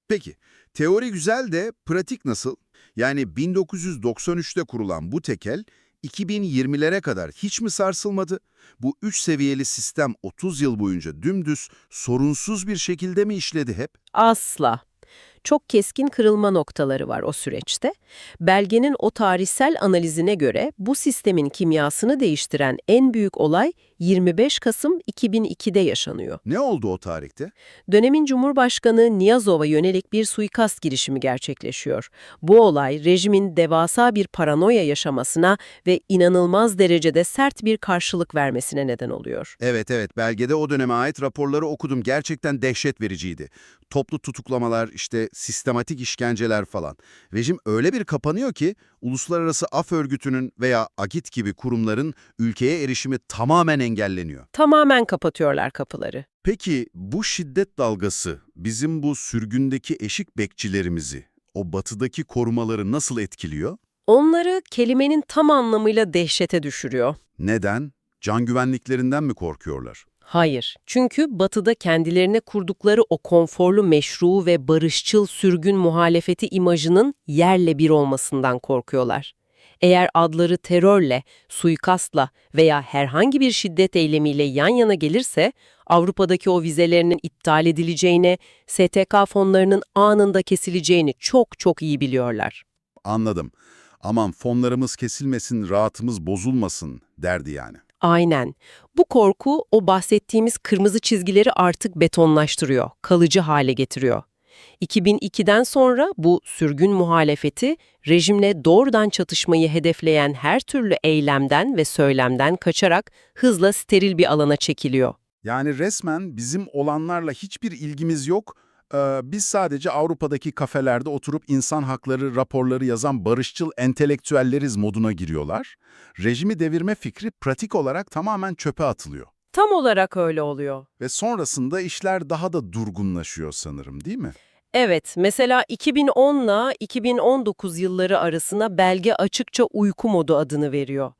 Peki, teori güzel de pratik nasıl? Yani 1993'te kurulan bu tekel 2020'lere kadar hiç mi sarsılmadı? Bu üç seviyeli sistem 30 yıl boyunca dümdüz, sorunsuz bir şekilde mi işledi hep? Asla. Çok keskin kırılma noktaları var o süreçte. Belgenin o tarihsel analizine göre bu sistemin kimyasını değiştiren en büyük olay 25 Kasım 2002'de yaşanıyor. Ne oldu o tarihte? Dönemin Cumhurbaşkanı Niyazov'a yönelik bir suikast girişimi gerçekleşiyor. Bu olay rejimin devasa bir paranoya yaşamasına ve inanılmaz derecede sert bir karşılık vermesine neden oluyor. Evet evet belgede o döneme ait raporları okudum. Gerçekten dehşet vericiydi. Toplu tutuklamalar, işte sistematik işkenceler falan. Rejim öyle bir kapanıyor ki uluslararası af örgütünün veya AGİT gibi kurumların ülkeye erişimi tamamen engelleniyor. Tamamen kapatıyorlar kapıları. Peki bu şiddet dalgası bizim bu sürgündeki eşik bekçilerimizi, o batıdaki korumaları nasıl etkiliyor? Onları kelimenin tam anlamıyla dehşete düşürüyor. Neden? Can güvenliklerinden mi korkuyorlar? Hayır. Çünkü Batı'da kendilerine kurdukları o konforlu meşru ve barışçıl sürgün muhalefeti imajının yerle bir olmasından korkuyorlar. Eğer adları terörle, suikastla veya herhangi bir şiddet eylemiyle yan yana gelirse, Avrupa'daki o vizelerinin iptal edileceğini, STK fonlarının anında kesileceğini çok çok iyi biliyorlar. Anladım. Aman fonlarımız kesilmesin, rahatımız bozulmasın derdi yani. Aynen. Bu korku o bahsettiğimiz kırmızı çizgileri artık betonlaştırıyor, kalıcı hale getiriyor. 2002'den sonra bu sürgün muhalefeti rejimle doğrudan çatışmayı hedefleyen her türlü eylemden ve söylemden kaçarak hızla steril bir alana çekiliyor. Yani resmen bizim olanlarla hiçbir ilgimiz yok. Ee, Biz sadece Avrupa'daki kafelerde oturup insan hakları raporları yazan barışçıl entelektüelleriz moduna giriyorlar. Rejimi devirme fikri pratik olarak tamamen çöpe atılıyor. Tam olarak öyle oluyor. Ve sonrasında işler daha da durgunlaşıyor sanırım değil mi? Evet, mesela 2010 ile 2019 yılları arasına belge açıkça uyku modu adını veriyor.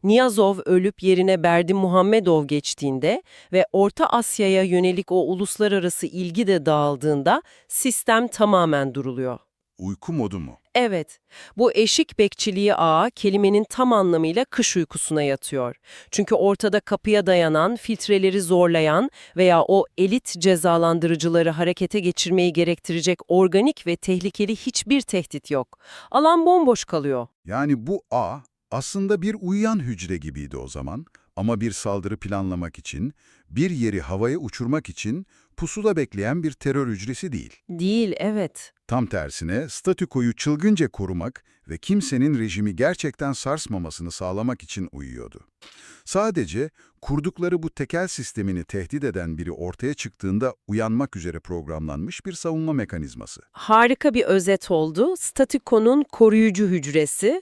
Niyazov ölüp yerine Berdi Muhammedov geçtiğinde ve Orta Asya'ya yönelik o uluslararası ilgi de dağıldığında sistem tamamen duruluyor. Uyku modu mu? Evet, bu eşik bekçiliği ağı kelimenin tam anlamıyla kış uykusuna yatıyor. Çünkü ortada kapıya dayanan, filtreleri zorlayan veya o elit cezalandırıcıları harekete geçirmeyi gerektirecek organik ve tehlikeli hiçbir tehdit yok. Alan bomboş kalıyor. Yani bu ağ aslında bir uyuyan hücre gibiydi o zaman ama bir saldırı planlamak için, bir yeri havaya uçurmak için pusula bekleyen bir terör hücresi değil. Değil, evet. Tam tersine statükoyu çılgınca korumak ve kimsenin rejimi gerçekten sarsmamasını sağlamak için uyuyordu. Sadece kurdukları bu tekel sistemini tehdit eden biri ortaya çıktığında uyanmak üzere programlanmış bir savunma mekanizması. Harika bir özet oldu. Statükonun koruyucu hücresi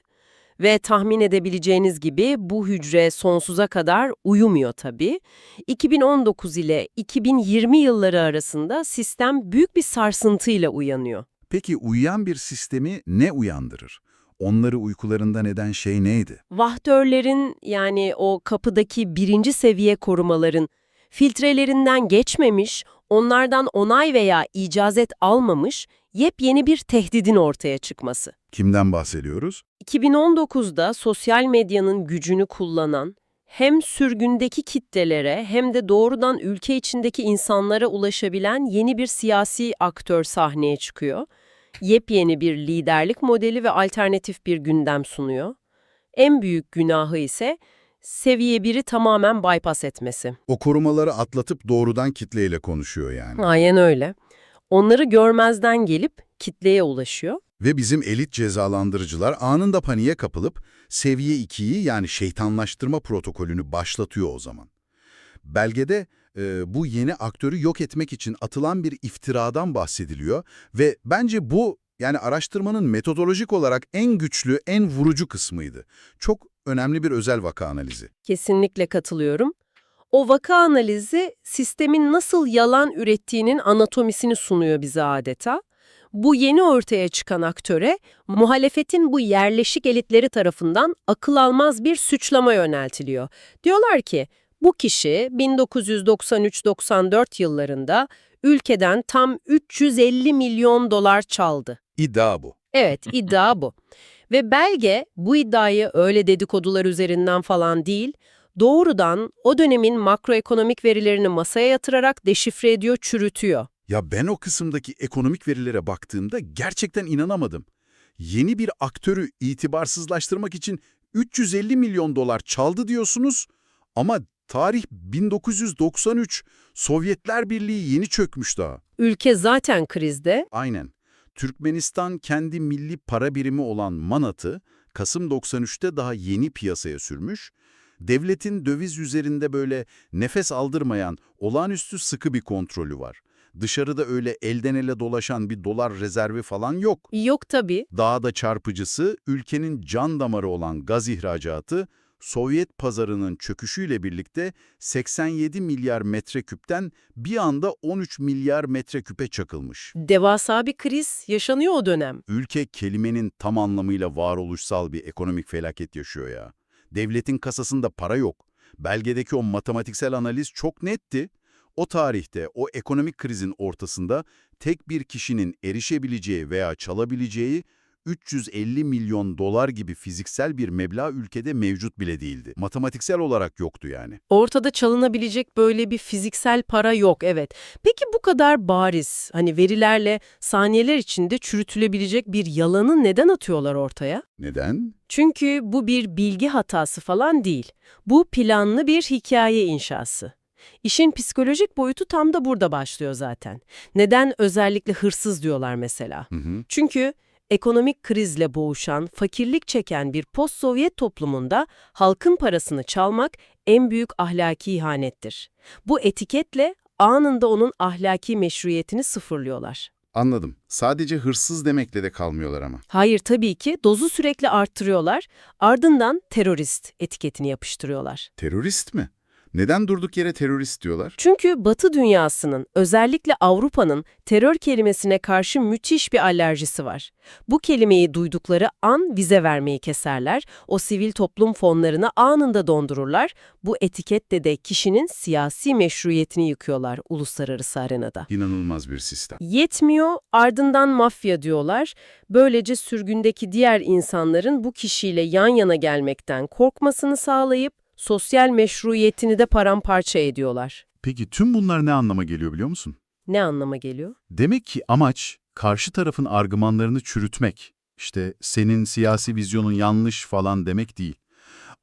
ve tahmin edebileceğiniz gibi bu hücre sonsuza kadar uyumuyor tabii. 2019 ile 2020 yılları arasında sistem büyük bir sarsıntıyla uyanıyor. Peki uyuyan bir sistemi ne uyandırır? Onları uykularından eden şey neydi? Vahtörlerin yani o kapıdaki birinci seviye korumaların filtrelerinden geçmemiş, onlardan onay veya icazet almamış yepyeni bir tehdidin ortaya çıkması. Kimden bahsediyoruz? 2019'da sosyal medyanın gücünü kullanan, hem sürgündeki kitlelere hem de doğrudan ülke içindeki insanlara ulaşabilen yeni bir siyasi aktör sahneye çıkıyor. Yepyeni bir liderlik modeli ve alternatif bir gündem sunuyor. En büyük günahı ise seviye 1'i tamamen bypass etmesi. O korumaları atlatıp doğrudan kitleyle konuşuyor yani. Aynen öyle. Onları görmezden gelip kitleye ulaşıyor. Ve bizim elit cezalandırıcılar anında paniğe kapılıp seviye 2'yi yani şeytanlaştırma protokolünü başlatıyor o zaman. Belgede e, bu yeni aktörü yok etmek için atılan bir iftiradan bahsediliyor ve bence bu yani araştırmanın metodolojik olarak en güçlü, en vurucu kısmıydı. Çok önemli bir özel vaka analizi. Kesinlikle katılıyorum. O vaka analizi sistemin nasıl yalan ürettiğinin anatomisini sunuyor bize adeta. Bu yeni ortaya çıkan aktöre muhalefetin bu yerleşik elitleri tarafından akıl almaz bir suçlama yöneltiliyor. Diyorlar ki bu kişi 1993-94 yıllarında ülkeden tam 350 milyon dolar çaldı. İddia bu. Evet, iddia bu. Ve belge bu iddiayı öyle dedikodular üzerinden falan değil, doğrudan o dönemin makroekonomik verilerini masaya yatırarak deşifre ediyor, çürütüyor. Ya ben o kısımdaki ekonomik verilere baktığımda gerçekten inanamadım. Yeni bir aktörü itibarsızlaştırmak için 350 milyon dolar çaldı diyorsunuz ama tarih 1993, Sovyetler Birliği yeni çökmüş daha. Ülke zaten krizde. Aynen. Türkmenistan kendi milli para birimi olan manatı Kasım 93'te daha yeni piyasaya sürmüş. Devletin döviz üzerinde böyle nefes aldırmayan olağanüstü sıkı bir kontrolü var. Dışarıda öyle elden ele dolaşan bir dolar rezervi falan yok. Yok tabii. Daha da çarpıcısı ülkenin can damarı olan gaz ihracatı Sovyet pazarının çöküşüyle birlikte 87 milyar metreküpten bir anda 13 milyar metreküpe çakılmış. Devasa bir kriz yaşanıyor o dönem. Ülke kelimenin tam anlamıyla varoluşsal bir ekonomik felaket yaşıyor ya. Devletin kasasında para yok. Belgedeki o matematiksel analiz çok netti. O tarihte, o ekonomik krizin ortasında tek bir kişinin erişebileceği veya çalabileceği 350 milyon dolar gibi fiziksel bir meblağ ülkede mevcut bile değildi. Matematiksel olarak yoktu yani. Ortada çalınabilecek böyle bir fiziksel para yok, evet. Peki bu kadar bariz, hani verilerle saniyeler içinde çürütülebilecek bir yalanı neden atıyorlar ortaya? Neden? Çünkü bu bir bilgi hatası falan değil. Bu planlı bir hikaye inşası. İşin psikolojik boyutu tam da burada başlıyor zaten. Neden özellikle hırsız diyorlar mesela? Hı hı. Çünkü ekonomik krizle boğuşan, fakirlik çeken bir post-Sovyet toplumunda halkın parasını çalmak en büyük ahlaki ihanettir. Bu etiketle anında onun ahlaki meşruiyetini sıfırlıyorlar. Anladım. Sadece hırsız demekle de kalmıyorlar ama. Hayır tabii ki dozu sürekli arttırıyorlar, ardından terörist etiketini yapıştırıyorlar. Terörist mi? Neden durduk yere terörist diyorlar? Çünkü Batı dünyasının, özellikle Avrupa'nın terör kelimesine karşı müthiş bir alerjisi var. Bu kelimeyi duydukları an vize vermeyi keserler, o sivil toplum fonlarını anında dondururlar. Bu etiketle de kişinin siyasi meşruiyetini yıkıyorlar uluslararası arenada. İnanılmaz bir sistem. Yetmiyor, ardından mafya diyorlar. Böylece sürgündeki diğer insanların bu kişiyle yan yana gelmekten korkmasını sağlayıp sosyal meşruiyetini de paramparça ediyorlar. Peki tüm bunlar ne anlama geliyor biliyor musun? Ne anlama geliyor? Demek ki amaç karşı tarafın argümanlarını çürütmek. İşte senin siyasi vizyonun yanlış falan demek değil.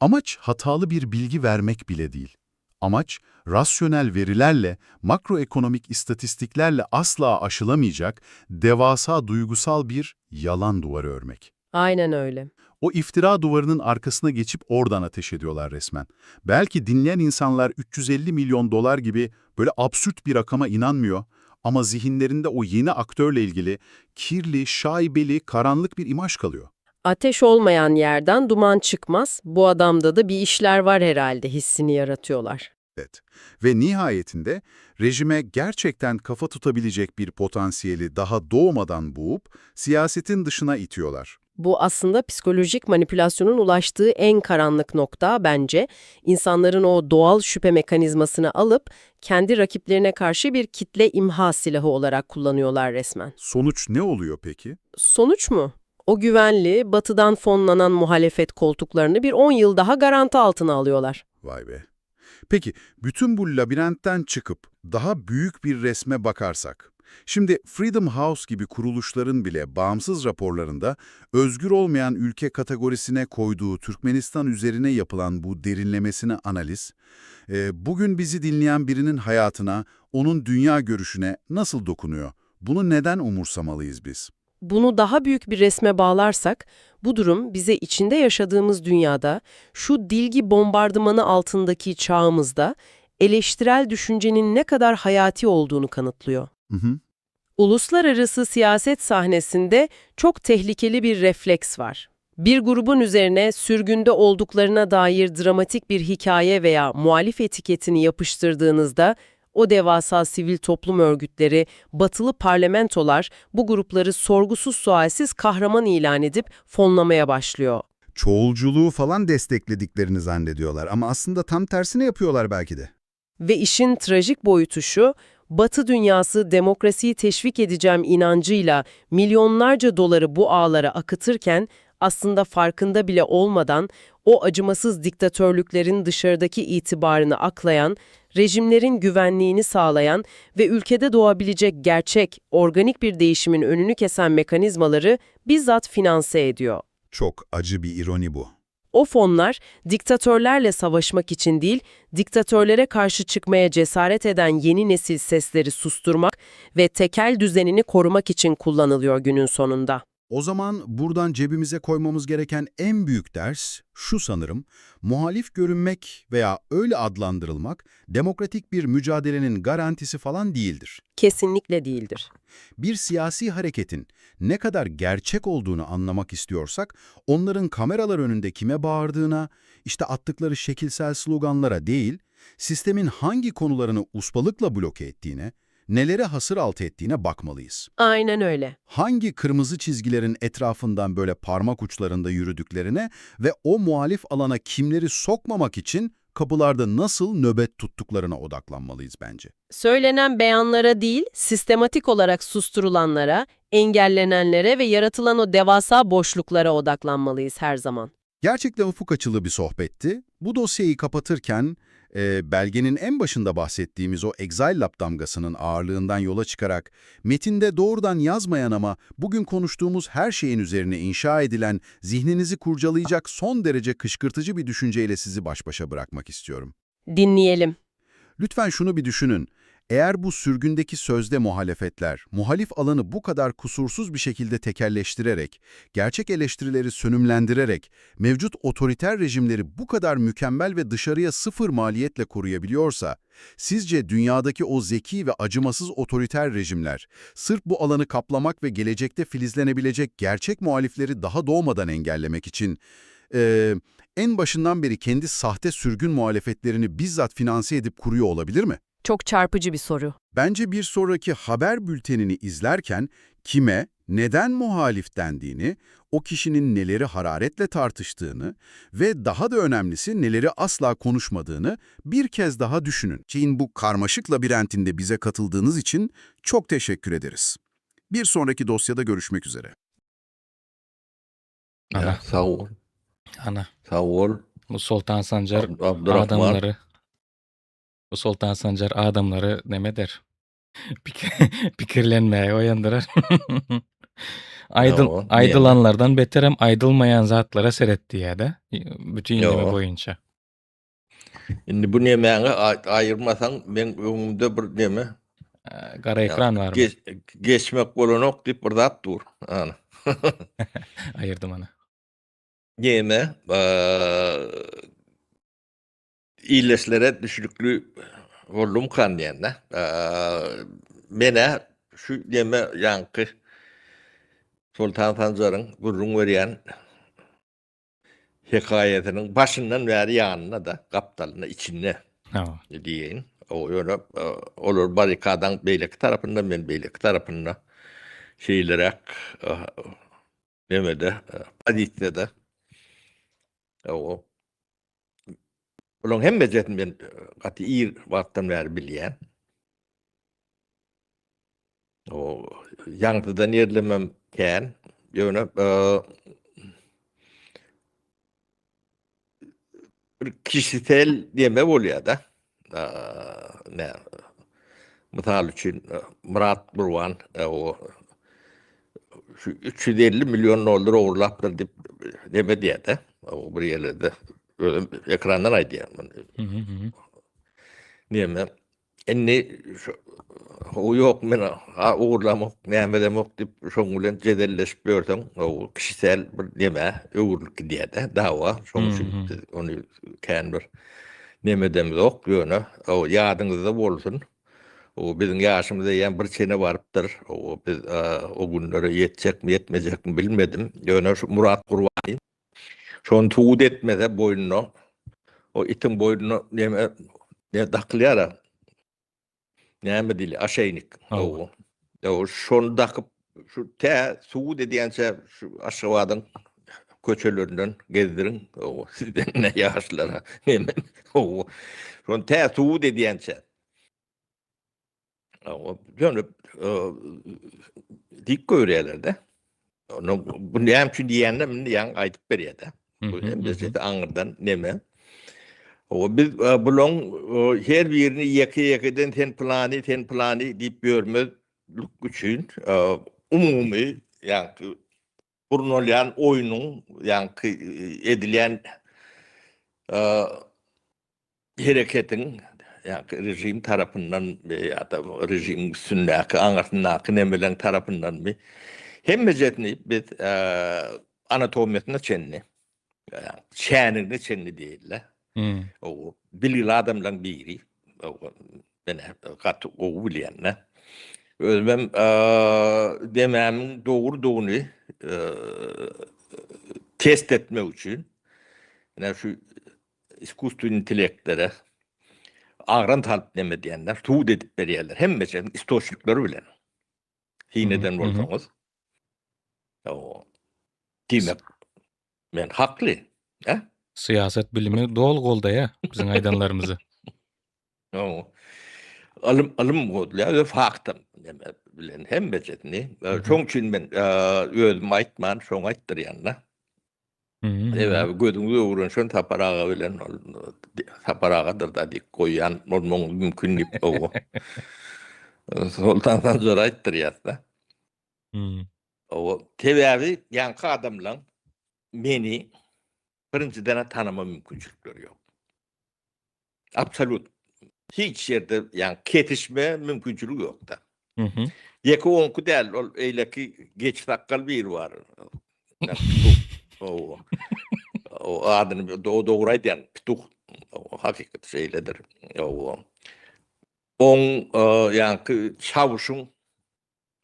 Amaç hatalı bir bilgi vermek bile değil. Amaç rasyonel verilerle, makroekonomik istatistiklerle asla aşılamayacak devasa duygusal bir yalan duvarı örmek. Aynen öyle. O iftira duvarının arkasına geçip oradan ateş ediyorlar resmen. Belki dinleyen insanlar 350 milyon dolar gibi böyle absürt bir rakama inanmıyor ama zihinlerinde o yeni aktörle ilgili kirli, şaibeli, karanlık bir imaj kalıyor. Ateş olmayan yerden duman çıkmaz. Bu adamda da bir işler var herhalde hissini yaratıyorlar. Evet. Ve nihayetinde rejime gerçekten kafa tutabilecek bir potansiyeli daha doğmadan boğup siyasetin dışına itiyorlar. Bu aslında psikolojik manipülasyonun ulaştığı en karanlık nokta bence. İnsanların o doğal şüphe mekanizmasını alıp kendi rakiplerine karşı bir kitle imha silahı olarak kullanıyorlar resmen. Sonuç ne oluyor peki? Sonuç mu? O güvenli, batıdan fonlanan muhalefet koltuklarını bir 10 yıl daha garanti altına alıyorlar. Vay be. Peki bütün bu labirentten çıkıp daha büyük bir resme bakarsak, şimdi Freedom House gibi kuruluşların bile bağımsız raporlarında özgür olmayan ülke kategorisine koyduğu Türkmenistan üzerine yapılan bu derinlemesine analiz, bugün bizi dinleyen birinin hayatına, onun dünya görüşüne nasıl dokunuyor? Bunu neden umursamalıyız biz? Bunu daha büyük bir resme bağlarsak, bu durum bize içinde yaşadığımız dünyada, şu dilgi bombardımanı altındaki çağımızda eleştirel düşüncenin ne kadar hayati olduğunu kanıtlıyor. Hı hı. Uluslararası siyaset sahnesinde çok tehlikeli bir refleks var. Bir grubun üzerine sürgünde olduklarına dair dramatik bir hikaye veya muhalif etiketini yapıştırdığınızda o devasa sivil toplum örgütleri, batılı parlamentolar bu grupları sorgusuz sualsiz kahraman ilan edip fonlamaya başlıyor. Çoğulculuğu falan desteklediklerini zannediyorlar ama aslında tam tersini yapıyorlar belki de. Ve işin trajik boyutu şu, Batı dünyası demokrasiyi teşvik edeceğim inancıyla milyonlarca doları bu ağlara akıtırken aslında farkında bile olmadan o acımasız diktatörlüklerin dışarıdaki itibarını aklayan, rejimlerin güvenliğini sağlayan ve ülkede doğabilecek gerçek, organik bir değişimin önünü kesen mekanizmaları bizzat finanse ediyor. Çok acı bir ironi bu. O fonlar diktatörlerle savaşmak için değil, diktatörlere karşı çıkmaya cesaret eden yeni nesil sesleri susturmak ve tekel düzenini korumak için kullanılıyor günün sonunda. O zaman buradan cebimize koymamız gereken en büyük ders şu sanırım, muhalif görünmek veya öyle adlandırılmak demokratik bir mücadelenin garantisi falan değildir. Kesinlikle değildir. Bir siyasi hareketin ne kadar gerçek olduğunu anlamak istiyorsak, onların kameralar önünde kime bağırdığına, işte attıkları şekilsel sloganlara değil, sistemin hangi konularını ustalıkla bloke ettiğine, nelere hasır altı ettiğine bakmalıyız. Aynen öyle. Hangi kırmızı çizgilerin etrafından böyle parmak uçlarında yürüdüklerine ve o muhalif alana kimleri sokmamak için kapılarda nasıl nöbet tuttuklarına odaklanmalıyız bence. Söylenen beyanlara değil, sistematik olarak susturulanlara, engellenenlere ve yaratılan o devasa boşluklara odaklanmalıyız her zaman. Gerçekten ufuk açılı bir sohbetti. Bu dosyayı kapatırken e, belgenin en başında bahsettiğimiz o Exile Lab damgasının ağırlığından yola çıkarak metinde doğrudan yazmayan ama bugün konuştuğumuz her şeyin üzerine inşa edilen, zihninizi kurcalayacak son derece kışkırtıcı bir düşünceyle sizi baş başa bırakmak istiyorum. Dinleyelim. Lütfen şunu bir düşünün. Eğer bu sürgündeki sözde muhalefetler, muhalif alanı bu kadar kusursuz bir şekilde tekelleştirerek, gerçek eleştirileri sönümlendirerek, mevcut otoriter rejimleri bu kadar mükemmel ve dışarıya sıfır maliyetle koruyabiliyorsa, sizce dünyadaki o zeki ve acımasız otoriter rejimler, sırf bu alanı kaplamak ve gelecekte filizlenebilecek gerçek muhalifleri daha doğmadan engellemek için, eee, en başından beri kendi sahte sürgün muhalefetlerini bizzat finanse edip kuruyor olabilir mi? Çok çarpıcı bir soru. Bence bir sonraki haber bültenini izlerken kime, neden muhalif dendiğini, o kişinin neleri hararetle tartıştığını ve daha da önemlisi neleri asla konuşmadığını bir kez daha düşünün. Çin bu karmaşık labirentinde bize katıldığınız için çok teşekkür ederiz. Bir sonraki dosyada görüşmek üzere. Ana, Ya, sag bol. ana. Sag bol. Bu Sultan Sancar Ab- Abdurrahman. adamları bu Sultan Sancar adamları neme der? Pik pikirlenmeye oyandırar. Aydın, Yo, niye? aydılanlardan beterem aydılmayan zatlara seyretti ya da bütün Yo. inleme boyunca. Indi bu nemäňi ay- aýyrmasaň men öňümde bir neme Ee, Kara ekran var mı? geç, geçmek bolanok diýip bir zat dur. Ana. Ayırdım ana. Neme eee iyileşlere düşüklü boldum kan diýende. Eee mene şu neme ýaňky Sultan Sanjaryň gürrüň berýän hekaýatynyň başyndan bäri ýanyna da gapdalyna içinde Tamam. diýeýin. O ýöne e, olar barikadan beýleki tarapynda men beýleki tarapynda şeylerek e, nemede e, pozisiýada o Olaň hemme jetin men e, gaty ir wagtdan bäri bilýän. O ýaňsydan ýerlemem kän. Ýöne e, bir kişisel diýme bolýar da. Eee, ne Mysal üçin e, Murat Burwan e, o şu 350 milyon dolar ogurlapdyr diýip neme diýdi. de, O bir ýerlerde özüm ekrandan aýdýar. Hı hı hı. Neme Inni şu o yok men ha ogurlamok näme demok diýip şoň bilen jedelleşip ýörseň o kişisel bir neme öwrülip gidýär de dawa. Şoň Hı üçin hı. biz ony kän bir neme demzok ýöne o ýadyňyzda bolsun. O bizim ýaşymyzda ýan bir çene barypdyr. O biz e, o günlere ýetjek mi ýetmejek mi bilmedim. Ýöne şu Murat Gurbany şony tuğut etmese boýnuna o itin boýnuna neme ne dakylýar Näme diýli aşeýnik. Hawa. O. O şony dakyp şu tä suwut edýänçe şu Aşgabadyň köçelerinden gezdiriň. O sizden ne ýaşlara. Neme. O. Şony tä suwut edýänçe. Ýöne dik görýärler-de. Onu bu näme üçin diýende indi ýaňy aýdyp berýär-de. Bu hem de aňyrdan neme. O biz bulaň her birini ýeke-ýekeden sen plany, sen plany diýip ýörmezlik üçin umumy ýaňky gurnalýan oýnuň ýaňky edilýän hereketiň ýa-da režim tarapyndan ýa-da režimiň üstündäki, aňyrsyndaky nemeleň tarapyndanmy, hemmejesini biz anatomiýasyna çenli, şänigine çenli diýeli. O bilgili adamlaryň biri, men gaty gowy bilýän-de. Özümem demämiň dogrudygyny test etmek üçin, ine şu iskusstweniý intellektlere agram salyp neme diýenler, subut edip berýärler. Hemmesini istoçnikleri bilen. Syn eden bolsaňyz. O diýmek men hakly, hä? Syýasat bilimi doly goldaýar biziň aýdanlarymyzy. O ylym ylym goldaýar we faktam neme bilen hemmesini. Şoň üçin men özüm aýtman, şoňa aýtdyrýan-da. Sebäbi gözüňiz öwrenşen Sapar aga bilen ol Sapar agadyr da diýip goýýan bolmagyňyz mümkin diýip owo. Soltan Sanjar aýtdyrýar-da. Owo, sebäbi ýaňky adamlaň meni birinjiden tanama mümkinçilikleri ýok. Absolut. Hiç ýerde ýaňky kesişme mümkinçiligi ýok-da. Ýeke oňky däl, ol eýleki geç sakgal biri bar. O o adyny dogry aýdýan, Pituh. Hakykat şeýledir. O oň ýaňky çawuşyň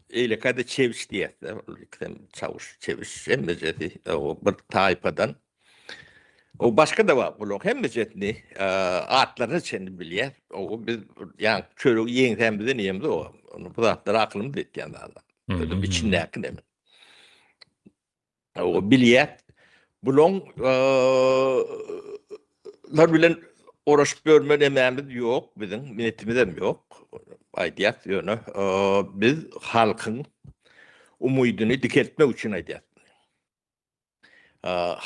Eýlekade çewiş diýýäs-de, ol ikisem çawuş, çewiş hemmejesi o bir taýpadan. O başga-da bar, bularyň hemmejesini atlaryna çenli bilýäs. O biz ýaňky çöregi ýeňsämizden iýemiz o. Ony bu zatlar akylymyz ýetýän zatlar. Özüm içindäki neme. O bilýär. Bulaň lar bilen oraşyp ýörme nemämiz ýok biziň, niýetimizem ýok. Aýdýas ýöne biz halkyň umydyny dikeltmek üçin aýdýas.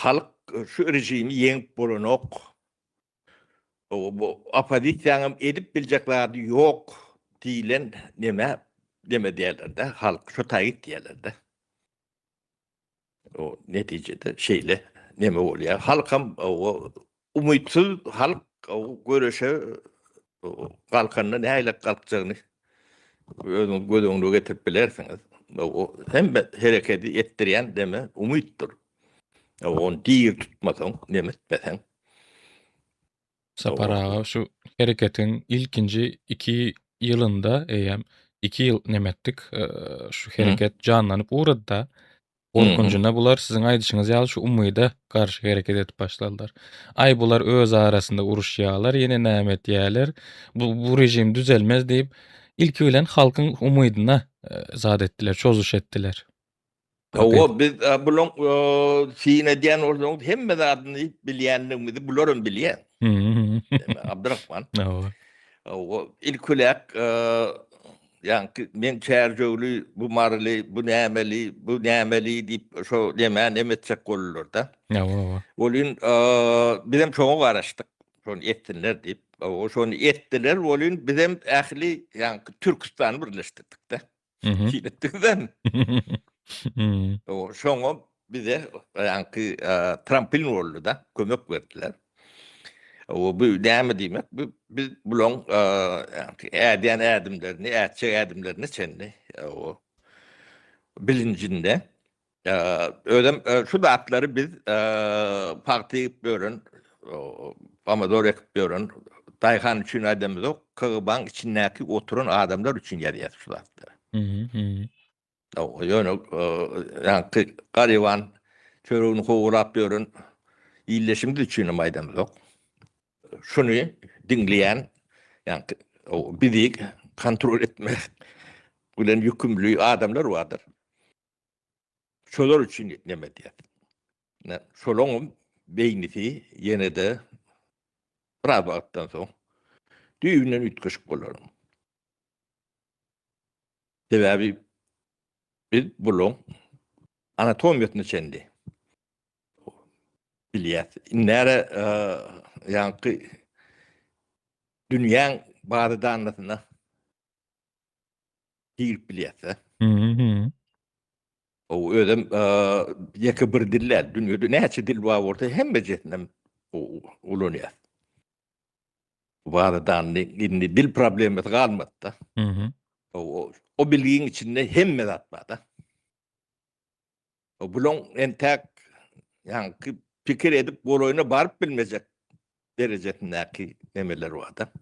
Halk şu režimi ýeňip bolanok. Bu oppozisiýanyň edip biljek zady ýok diýlen neme neme diýerler-de, halk şu taýy diýerler-de. O netijede şeýle neme bolýar. Halkam o umytsyz halk o göreşe galkanda nähili galkjagyny özüňiz göz öňüne getirip bilersiňiz. O hemme hereketi etdirýän deme umytdyr. Ony diri tutmasaň, neme etmeseň. Sapar aga şu hereketiň ilkinji 2 ýylynda eýýäm 2 ýyl neme etdik, şu hereket janlanyp ugrady-da. Gorkunjyna bular siziň aýdyşyňyz ýaly şu umyda garşy hereket edip başladylar. Aý bular öz arasynda uruşýarlar, ýene näme etýärler, bu, bu režim düzelmez diýip, ilki bilen halkyň umydyna zat etdiler, çozuş etdiler. Hawa, biz bulaň syn edýän bolsaňyz hemme zadyny bilýändigimizi bularam bilýär. Abdurrahman. Hawa. Hawa, ilkiläk ýaňky men çärjewli, bu maryly, bu nämeli, bu nämeli diýip şo nämä neme etjek boldular-da. Hawa, hawa. Welin bizem şoňa garaşdyk. Şony etsinler diýip. Hawa, şony etdiler welin bizem ähli ýaňky Türküstany birleşdirdik-de. Şeýle etdiňizmi? O şoňa bize ýaňky tramplin boldy-da, kömek berdiler. O bu näme diýmek? Bu biz bulaň ýaňky ädýän ädimlerini, ätjek ädimlerine çenli o bilinjinde Özem şu zatlary biz pagta ekip ýören, pomidor ekip ýören daýhan üçin aýdamyzok, KGB-nyň içindäki oturan adamlar üçin ýazýas şu zatlary. Ýöne ýaňky garyban çöregini kowalap ýören ildeşimiz üçin hem aýdamyzok. Şuny diňleýän, ýaňky bizi kontrol etmek bilen ýükümli adamlar bardyr. Şolar üçin neme edýär. Şolaň beýnisi ýene-de biraz wagtdan soň düýbünden üýtgeşik bolar. Sebäbi biz bulaň anatomiýasyna çenli bilýäs. Näre ýaňky dünýäň bazy danlasyna girip bilýäs. Mhm. O özem ýeke bir dil däl, dünýede näçe dil bar bolsa hemmejesinem ulanýar. Bazy danly indi dil problemasy galmady-da. Mhm. O, o bilgiň içinde hemme zat bar-da. Bulaň entäk ýaňky pikir edip golaýyna baryp bilmejek derejesindäki nemeler bar-da.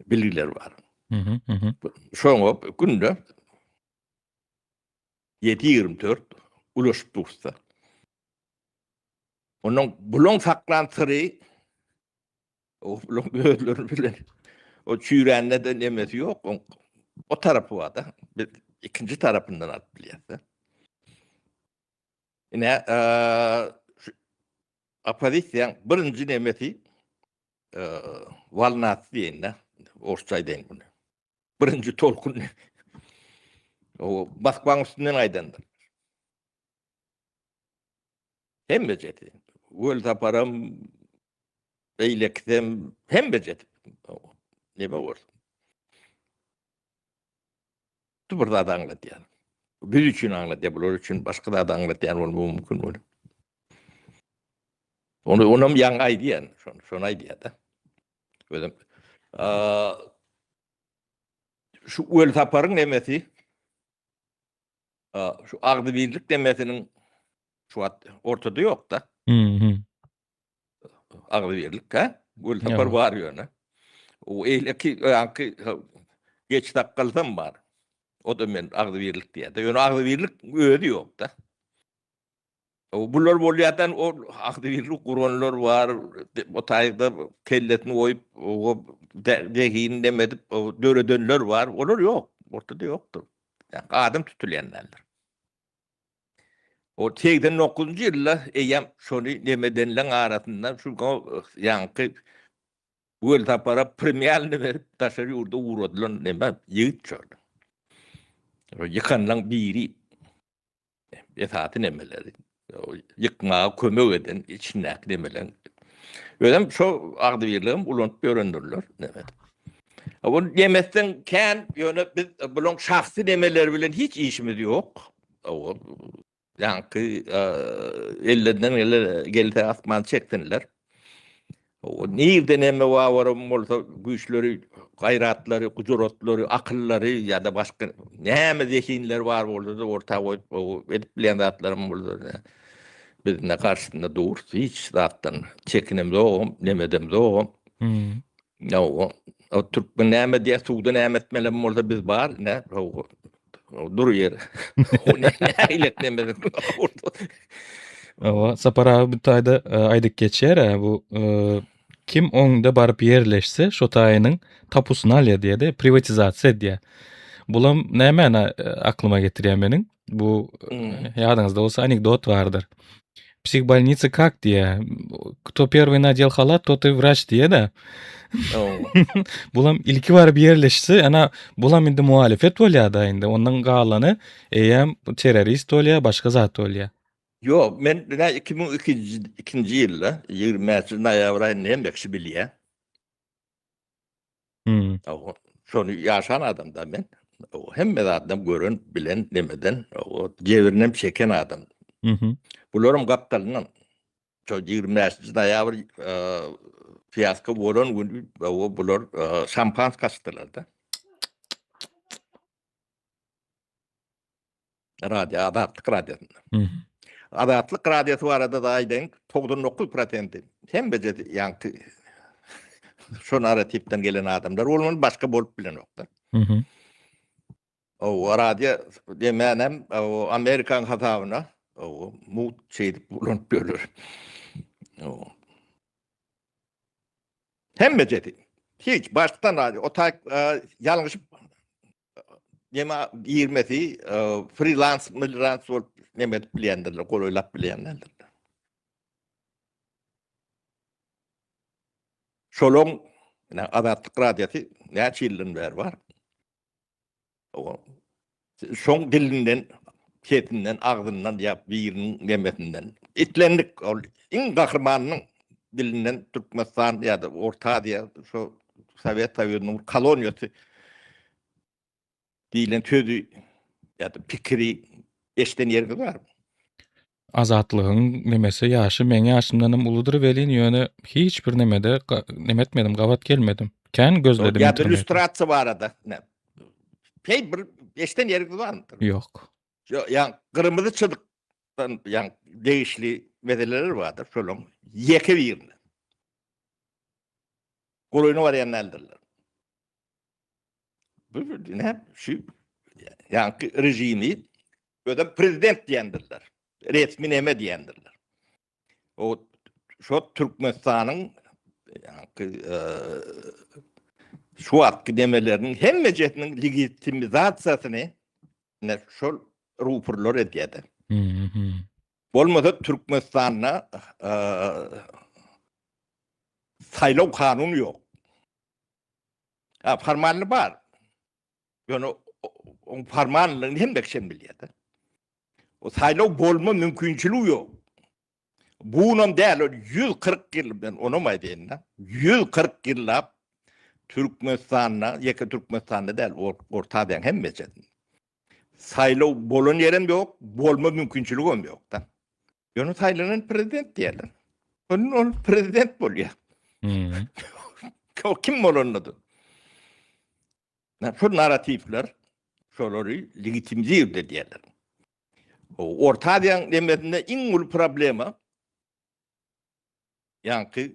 Bilgiler bar. Mhm, mhm. Şoňa günde 7-24 ulaşyp dursa. Onuň bulaň saklan syry o bulaň özleri bilen o çüýrände de nemesi ýok. Oň o tarapy bar-da. Biz ikinji tarapyndan alyp bilýäs-de. Ine, şu oppozisiýaň birinji nemesi walnasy diýeýin-de, orsça aýdaýyn muny. Birinji tolkun. O Moskwaň üstünden aýdandyr. Hemmejesi. Welsaparam, beýlekisem hemmejesi. Neme bolsun. Bir zat aňladýar. Biz üçin aňladýar, bular üçin başga zat aňladýan bolmagy mümkin bolup. Onu onam ýaňy aýdýan, şony şony aýdýar-da. Özüm şu Welsaparyň nemesi şu agzybirlik demesiniň şu wagt ortada ýok-da. Mhm. Agzybirlik, ha? Welsapar bar ýöne. O eýleki ýaňky geç sakgalsam bar. O da men agzybirlik diýýär. Ýöne agzybirlik özi ýok-da. O bular bolýardan o agzybirlik guranlar bar, o taýda kellesini goýup, o zehinini dem edip, döredenler bar. Olar ýok, ortada ýokdur. Adam tutulýan däldir. O 89-njy ýylda eýýäm şony nemedenleň arasynda şu ýaňky Welsapara premialny berip daşary ýurda ugradylan neme ýigit şol. Ýykanlaň biri. Esasy nemeleri ýykmaga kömek eden içindäki nemeler. Özem şo agzybirligem ulanyp ýörendirler. Neme. Bu nemesden kän ýöne biz bulaň şahsy nemeleri bilen hiç işimiz ýok. O ýaňky ellerinden gelse asman çeksinler. O nirde neme wawaram bolsa güýçleri, gaýratlary, gujuratlary, akyllary ýa-da başga näme zehinleri bar bolsa-da orta goýup edip bilýän zatlarym bolsa biz ne garşysynda durus hiç zatdan çekinemzogam, nemedemzogam. Hmm. O, o türkmen näme diýýär, suwda näme etmelem bolsa biz bar, ne, dur ýer. O ne nähili etmeli? Owa, Sapar aga bu taýda e, aýdyp geçýär, e, bu e, kim oňda baryp ýerleşse, şo taýynyň tapusyny alýar diýýär-de, priwatizasiýa edýär. Bulam nämäni aklyma getirýär meniň? Bu hmm. ýadyňyzda bolsa anekdot bardyr. Psihbolnica kak diýýär. Kto первый надел халат, тот и врач diýýär-de. Bulam ilki baryp ýerleşse, ana bulam indi muhalefet bolýar-da indi. Ondan galany eýýäm terrorist bolýar, başga zat bolýar. Ýok, men ine 2002-nji ýylda 25 noýabr aýynda hemme kişi bilýär. Hmm. Şony ýaşan adam da men. Hemme zadam gören, bilen, nemeden, o jebirinem çeken adam. Mhm. Bularyň gapdalyndan şo 25 noýabr e, fiasko bolan gün o bular e, şampansk açdylar da. Radio, Azatlyk radiosynda. Mhm. Azatlyk radiosy barada da aýdaýyn, 99 prosenti hemmejesi ýaňky şo narrativden gelen adamlar bolmaly, başga bolup bilenoklar. Mhm. O radio demänem o Amerikan hasabyna o mugt şeýdip ulanyp ýörler. O. Hemmejesi. Hiç başdan radio o taý e, ýalňyşyp Neme girmesi freelance, milrans bolup neme edip bilýändirler, golaýlap bilýändirler. Şolaň ine Azatlyk radiosy näçe ýyldan bäri bar. Şoň dilinden, sesinden, agzyndan ýa biriniň nemesinden. Islendik ol iň gahrymanynyň dilinden Türkmenistan ýa-da Orta Aziýa şo Sowet Soýuzynyň bir koloniýasy diýlen sözi ýa-da pikiri eşiden ýeriňiz barmy? Azatlygyň nemesi ýaşy meň ýaşymdanam uludyr welin ýöne hiç bir nemede neme etmedim gabat gelmedim. Kän gözledim Ýa-da lýustrasiýa barada ne? Heý bir eşiden ýeriňiz barmydyr? Ýok. Ýa gyrmyzy çyzykdan ýa degişli meseleler bardyr şolaň ýeke birine. Golaýyna barýan däldirler. Bu ne şu ýaňky rejimi özem prezident diýendirler. Resmi neme diýendirler. O şo Türkmenistanyň ýaňky e, şu wagtky nemeleriniň hemmejesiniň legitimizasiýasyny ne şol rupurlar edýärdi. Bolmasa Türkmenistanda e, saýlaw kanuny ýok. Ha, formalny bar. Ýöne oň formalnylygyny hemme kişi bilýär-de. O saýlaw bolma mümkinçiligi ýok. Bunam däl, ol 140 ýyl, ben onam aýdaýyn-da, 140 ýyllap Türkmenistanda, ýeke Türkmenistanda däl, Orta Aziýanyň hemmesinde saýlaw bolan ýerem ýok, bolma mümkinçiligem ýok-da. Ýöne saýlanan prezident diýerler. Ol ol prezident bolýar. Hmm. O kim bolanda-da. Şu narratifler şolary legitimizir edýärler. Orta Aziýanyň demesinde iň uly problema ýaňky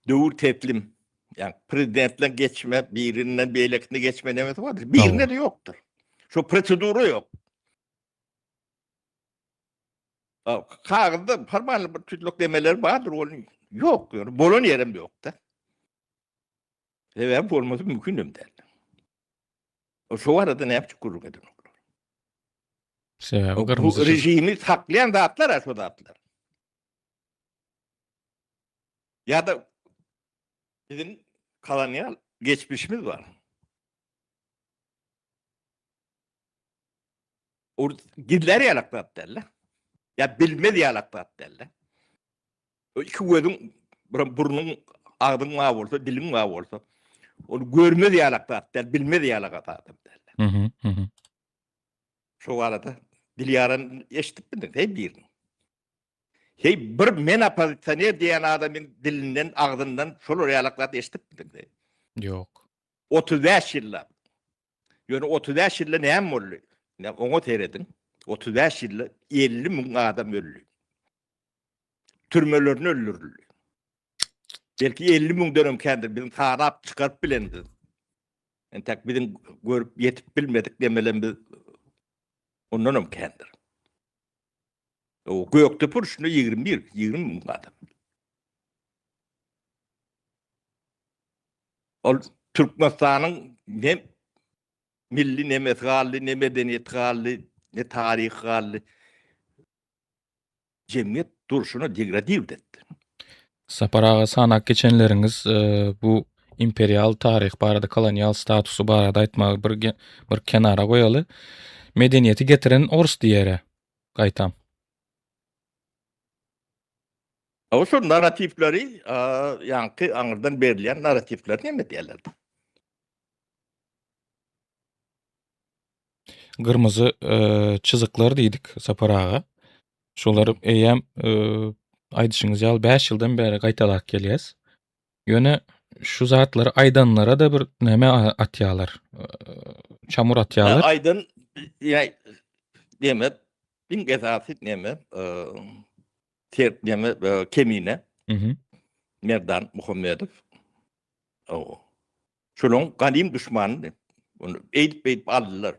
döwür teslim, ýa prezidentden geçme, birinden beýlekisine geçme nemesi bardyr. Birinde de ýokdur. Şu prosedura ýok. Kagyzda formalny bir tütlük demeler bardyr, ol ýok, ýöne bolan ýerem ýok-da. Sebäbi bolmasy mümkin hem däl. O şo barada näme üçin gürrüň edenoklar? Sebäbi gyrmyzy Bu režimi saklaýan zatlar şo zatlar. Ýa-da biziň kolonial geçmişimiz bar. O gizler ýalak zat däl-de. Ýa bilmez ýalak zat däl-de. O iki gözüň, bir burnuň, agzyň bar bolsa, diliň bar bolsa, ony görmez ýalak zat däl, bilmez ýalak zat däl. Mhm, mhm. Şo barada dil ýaran eşidip bildiň, heý birini. Heý bir men oppozisioner diýen adamyň dilinden, agzyndan şolar ýalak zat eşidip bildiň. Ýok. 35 ýyllap. Ýöne 35 ýylda näme boldy? Ine, oňa serediň. 35 ýylda 50 müň adam öldi. Türmelerinde öldürildi. Belki 50 müňden hem kändir. Biziň sanap çykaryp bilenimiz. Entek biziň görüp ýetip bilmedik demelerimiz ondan hem kändir. O Gökdepe urşunda 21, 20 müň adam. Ol Türkmenistanyň ne milli nemesi galdy, ne medeniýeti galdy, ne taryhy galdy. Jemgyýet durşuna degradiwd etdi. Sapar aga sanap geçenleriňiz e, bu imperial taryh barada, kolonial statusy barada aýtmagy bir bir kenara goýaly. Medeniýeti getiren ors diýere gaýtam. O şu narratifleri, ýaňky aňyrdan berilýän narratifleri näme diýerler? Gyrmyzy e, çyzyklar diýdik Sapar aga. Şolar eýýäm e, aýdyşyňyz ýaly 5 ýyldan bäri gaýtalap gelýäs. Ýöne şu zatlary aýdanlara da bir näme atýarlar. E, çamur atýarlar. Aýdan ýa diýmek iň esasy näme? Ter näme Kemine. Mhm. Merdan Muhammedow. O. Şolaň ganym duşmanydy. Ony eýdip-beýdip aldylar.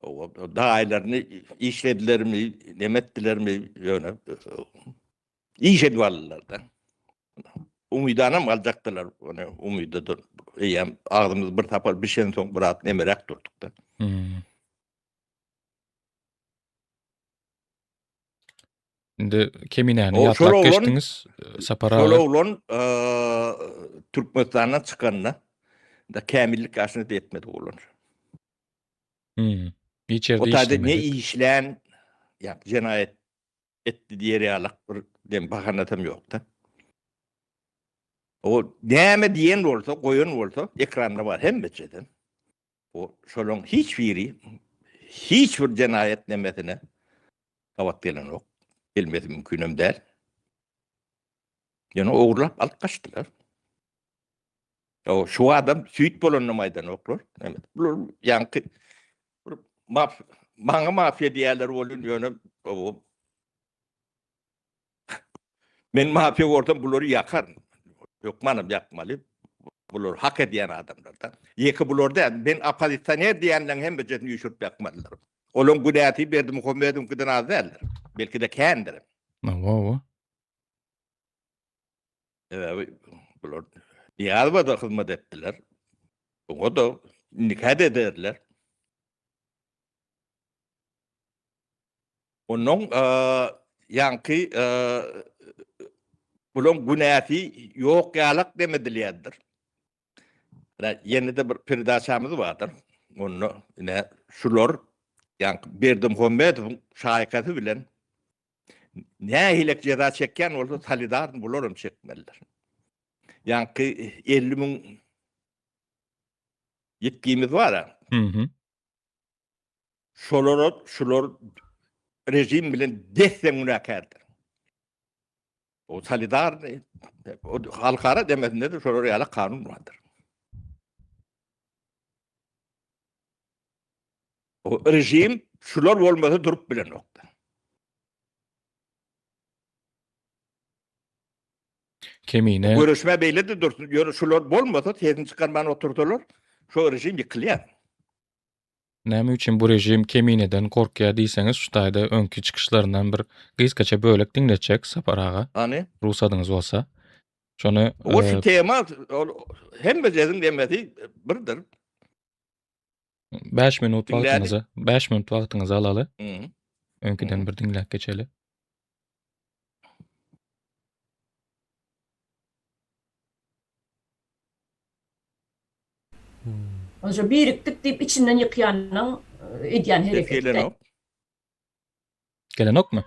O daýylaryny işledilermi, neme etdilermi, ýöne iş edip aldylar-da. Umydanam aljakdylar. Ony umyda eýýäm agzymyz bir sapar bişensoň biraz nemeräk durduk-da. Hmm. Indi Keminäni ýatlap geçdiňiz, Sapar aga. Şol oglan Türkmenistandan çykanda da kämillik ýaşyna ýetmedi oglan. Hmm. Hiç ýerde O taýda ne işlemedik. işlän, ýa jenaýat etdi diýer ýalak bir dem bahanatam ýokda. O näme diýen bolsa, goýan bolsa, ekranda bar hemmejeden. O şolaň hiç biri hiç bir jenaýat nemesine gabat gelenok. Gelmesi mümkinem däl. Ýöne ogurlap alyp gaçdylar. O şu adam süýt bolanynam aýdanoklar. Näme? Bular ýaňky bir maf maňa mafiýa diýýärler bolun ýöne o Men mafiýa bolsam bulary ýakaryn. Hökmanam ýakmaly. Bular hak edýän adamlar-da. Ýeke bular däl, men oppozisioner diýýänleň hemmejesini üýşürip ýakmalylar. Olaň günäsi Berdimuhamedowyňkydan az däldir. Belki-de kändir. Hawa, hawa. Sebäbi bular Nyýazowa-da hyzmat etdiler. Oňa-da indika-da ederler. Onnoň ýaňky bulaň günäsi ýok ýalak demedilýändir. Ýene-de bir peredaçamyz bardyr. Onda ine şular ýaňky Berdimuhamedowyň şaýkasy bilen nähilek jeza çekýän bolsa solidarny bularam çekmelidir. Ýaňky 50 müň ýitgimiz bar-a. Mhm. Şolara şular rejim bilen desseň günäkärdir. O solidarny o halkara demesinde de şolar ýaly kanun bardyr. O rejim şular bolmasa durup bilenokdy. Kemine. Görüşme beýle de dursun. Ýöne şular bolmasa sesini çykarman otursalar, şo rejim ýykylýar. Näme üçin bu režim Kemineden gorkýar diýseňiz şu taýda öňki çykyşlaryndan bir gysgaça bölek diňletjek Sapar aga. Hany? Rugsadyňyz bolsa. Şony O şu tema ol hemmejeziň demesi birdir. 5 minut wagtyňyzy, 5 minut wagtyňyzy alaly. Mhm. Öňkiden bir diňläp geçeli. Onşa birikdik diýip içinden ýykýanyň edýän hereketi. Gelenok. Gelenokmy?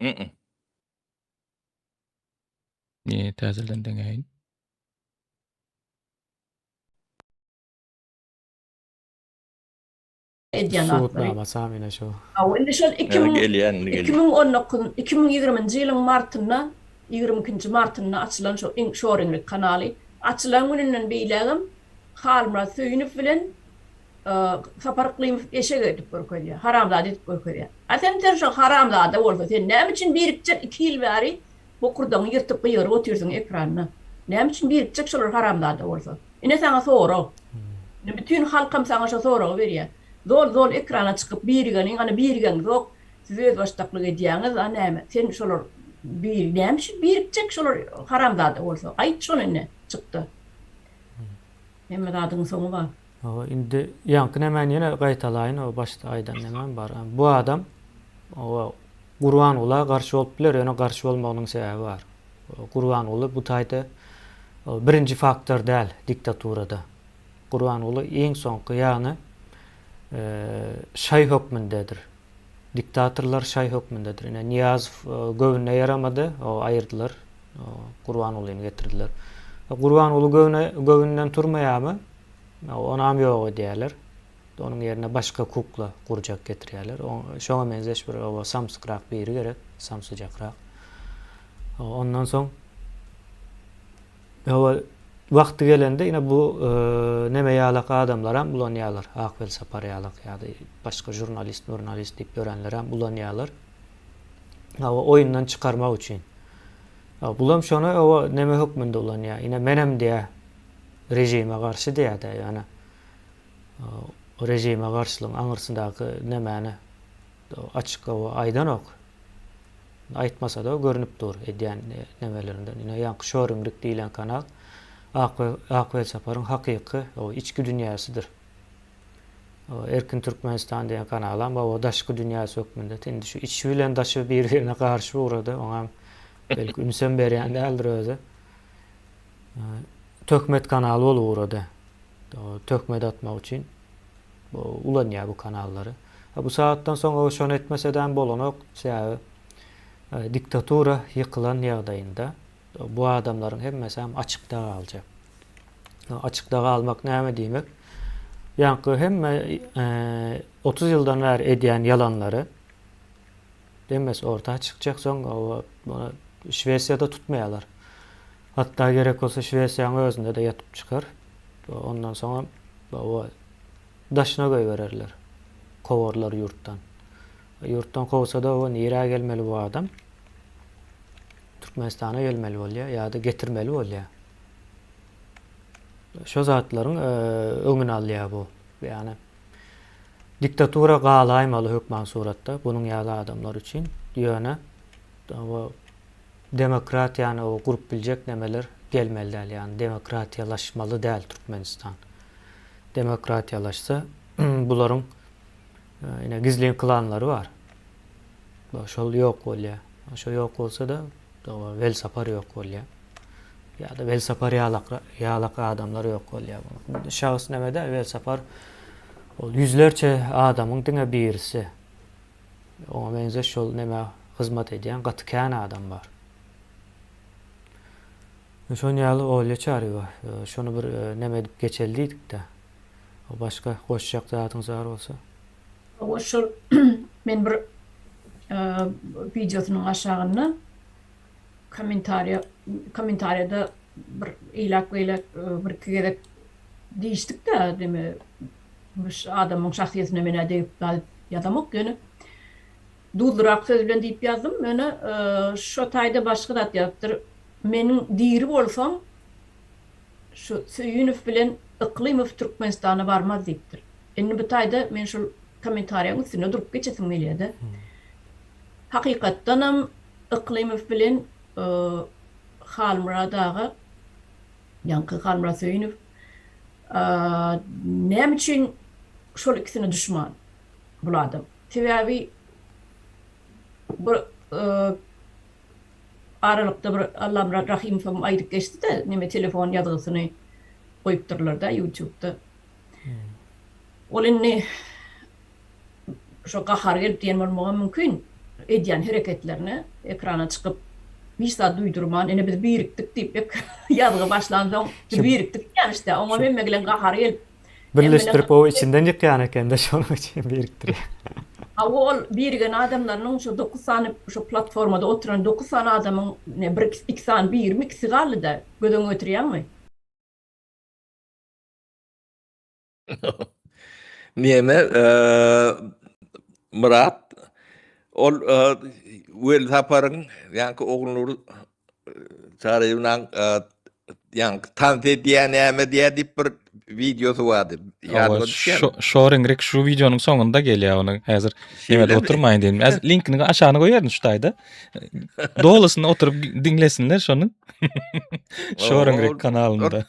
Mm. Niye täzeden deňäýin? Edýän zatlary. Subutnama Samine şu. Hawa, indi şol 2000 Gelýän, indi gelýän. 2019 2020-nji ýylyň martynda, 22-nji martynda açylan şo iň Şorinlik kanaly açylan gününden beýlägem Halmyrat Söýünow bilen Sapar Yklymow eşek edip görkezýär, haramzada edip görkezýär. A sen sen şo haramzada bolsa sen näme üçin birikjek iki ýyl bäri bokurdagyňy ýyrtyp gygyryp otyrsyň ekranda? Näme üçin birikjek şolar haramzada bolsa? Ine saňa sorag. Ine bütin halkam saňa şo soragy berýär. Zol-zol ekrana çykyp birigeniň, ana birigeňzok, siz özbaşdaklyk edýäňiz, a näme, sen şolar bir näme üçin birikjek şolar haramzada bolsa? Aýt şony ine, çykda. Hemme zadyň soňy bar. Hawa, indi ýaňky nämäni ýene gaýtalaýyn, o başda aýdan nämem bar. Bu adam, hawa, Gurbangula garşy bolup biler, ýöne garşy bolmagynyň sebäbi bar. Gurbanguly bu taýda birinji faktor däl diktaturada. Gurbanguly iň soňky, ýagny şaý hökmündedir. Diktatorlar şaý hökmündedir. Ine Nyýazow göwnüne ýaramady, aýyrdylar, Gurbangulyny getirdiler. Gurbanguly göwne göwünden turmaýarmy? Onam ýok edýärler. Onuň ýerine başga kukla gurjak getirýärler. Şoňa meňzeş bir oba samsykrak biri gerek, samsyjakrak. Ondan soň hawa wagty gelende ine bu neme ýalak adamlaram ulanýarlar. Ak Welsapar ýalak ýa-da başga žurnalist, murnalist diýip ýörenlerem ulanýarlar. Hawa oýundan çykarmak üçin. Bulam şony hawa neme hökmünde ulanýar. Ine menem diýýär režime garşy diýýär-de ýöne Režime garşylygyň aňyrsyndaky nämäni açyk aýdanok. Aýtmasa-da görnüp dur edýän nemelerinden. Ine ýaňky Şorinlik diýlen kanal Ak Ak Welsaparyň hakyky içki dünýäsidir. Erkin Türkmenistan diýen kanalam o daşky dünýäsi hökmünde. Indi şu içi bilen daşy bir-birine garyşyp ugrady. Oňam belki ünsem berýän däldir özi. Töhmet kanaly bolup ugrady. Töhmet atmak üçin. Ulanýar bu kanallary. Bu sagatdan soň o şony etmesedem bolanok. Sebäbi diktatura ýykylan ýagdaýynda bu adamlaryň hemmesi hem açykda galjak. Açykda galmak näme diýmek? Ýaňky hemme 30 ýyldan bäri edýän ýalanlary hemmesi orta çykjak soň muny Şwesiýada tutmaýarlar. Hatda gerek bolsa Şwesiýanyň özünde-de ýatyp çykar. Ondan soňam daşyna goýbererler. Kowarlar ýurtdan. Ýurtdan kowsa-da o nirä gelmeli bu adam? Türkmenistana gelmeli bolýar ýa-da getirmeli bolýar. Şo zatlaryň öňüni alýar bu. Ýagny diktatura galaýmaly hökman suratda bunuň ýaly adamlar üçin. Ýöne bu demokratiýany o gurup biljek nemeler gelmeli däl. Ýagny demokratiýalaşmaly däl Türkmenistan. Demokratiýalaşsa bularyň ine gizlin klanlary bar. Şol ýok bolýar. Şo ýok bolsa-da Welsapar ýok bolýar. Ýa-da Welsapar ýalak ýalak adamlar ýok bolýar. Şahs näme däl, Welsapar ol ýüzlerçe adamyň diňe birisi. Oňa meňzeş şol nämä hyzmat edýän gaty kän adam bar. Şon ýaly Olýa Çaryýewa, şony bir neme edip geçeli diýdik-de. Başga goşjak zadyňyz bar bolsa. Hawa şol men bir wideosynyň aşagynda kommentariýa kommentariýada bir eýläk beýläk bir iki gezek diýişdik-de deme adamyň şahsyýetine men-ä degip zat ýazamok ýöne duzlurak söz bilen diýip ýazdym ýöne şo taýda başga zat ýazypdyr meniň diri bolsam şu Söýünow bilen Yklymow Türkmenistana barmaz diýipdir. Indi bu taýda men şul kommentariýaň üstünde durup geçesim gelýärde. Hakykatdanam Yklymow bilen Halmyrat aga, ýaňky Halmyrat Söýünow näme üçin şol ikisine duşman bul adam? Sebäbi bu aralykda bir Allamyrat Rahymowam aýdyp geçdi-de, neme telefon ýazgysyny goýupdyrlar-da ýutubda. Ol indi şo gahary gelip diýen bolmagam mümkin, edýän hereketlerine ekrana çykyp hiç zat duýdurman, ine biz birikdik diýip ýazgy başlansoň biz birikdik diýýämişdä, oňa hemme gelen gahary gelip Birleşdirip o içinden ýykýan ekende şonuň üçin birikdirýär. Hawa ol birigen adamlarynyň şo dokuz sany şo platformada oturan dokuz sany adamyň ne bir iki sany birimi ikisi galdyda göz öňüňe getirýäňmi? Neme Myrat ol Weli Saparyň ýaňky Ogulnur Çaryýewnaň ýaňky tans edýär näme diýýär diýip bir wideosy bardy. Ýadyma düşýär. Şoringrik şu wideonyň soňunda gelýär ony. Häzir nemede oturmaýyn diýdim. Häzir linkini aşagyna goýaryn şu taýda. Dolusyny oturyp diňlesinler şonuň. Şoringrik kanalynda.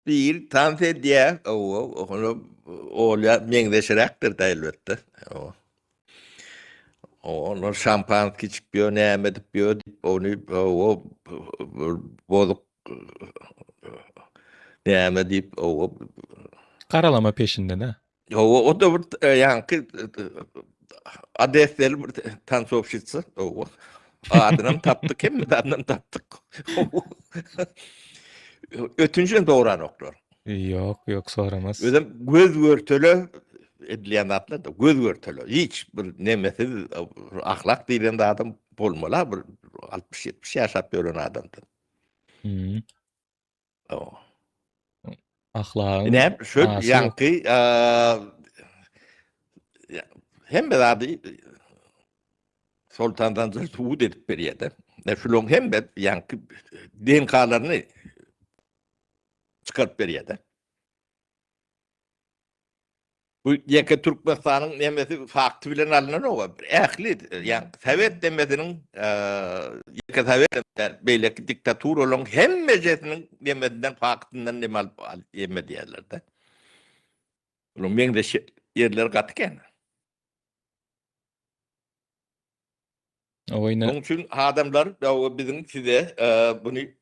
Bir tans edýär, owa, ony Olýa meňzeşräkdir-dä elbetde. Owa. Olar şampanskiý içip ýör, näme edip ýör diýip, ony owa bozuk näme diýip, owa. Garalama peşinden-ä. Hawa, o-da bir ýaňky Odesseli bir tansowşitsa, hawa. Adynam tapdyk, hemme zadynam tapdyk. Ötünçden dogranoklar. Ýok, ýok, soramaz. Özem göz görtele edilýän zatlar da, göz görtele. Hiç bir nemesiz, ahlak diýlen zadam bolmaly bir 60-70 ýaşap ýören adamdan. Hmm. Hawa. Ahlagyň Ine, şu asy ýok. ýaňky hemme zady Soltan Sanjar subut edip berýär-de. Ne şularyň hemme ýaňky DNK-laryny çykaryp berýär-de. Bu ýeke Türkmenistanyň nemesi fakty bilen alynanok. Ähli ýa sowet nemesiniň ýeke sowet däl, beýleki diktaturalaryň hemmejesiniň nemesinden faktyndan neme alyp eme diýerler-de. Bularyň meňzeş ýerleri gaty kän. Onuň üçin adamlar biziň size buny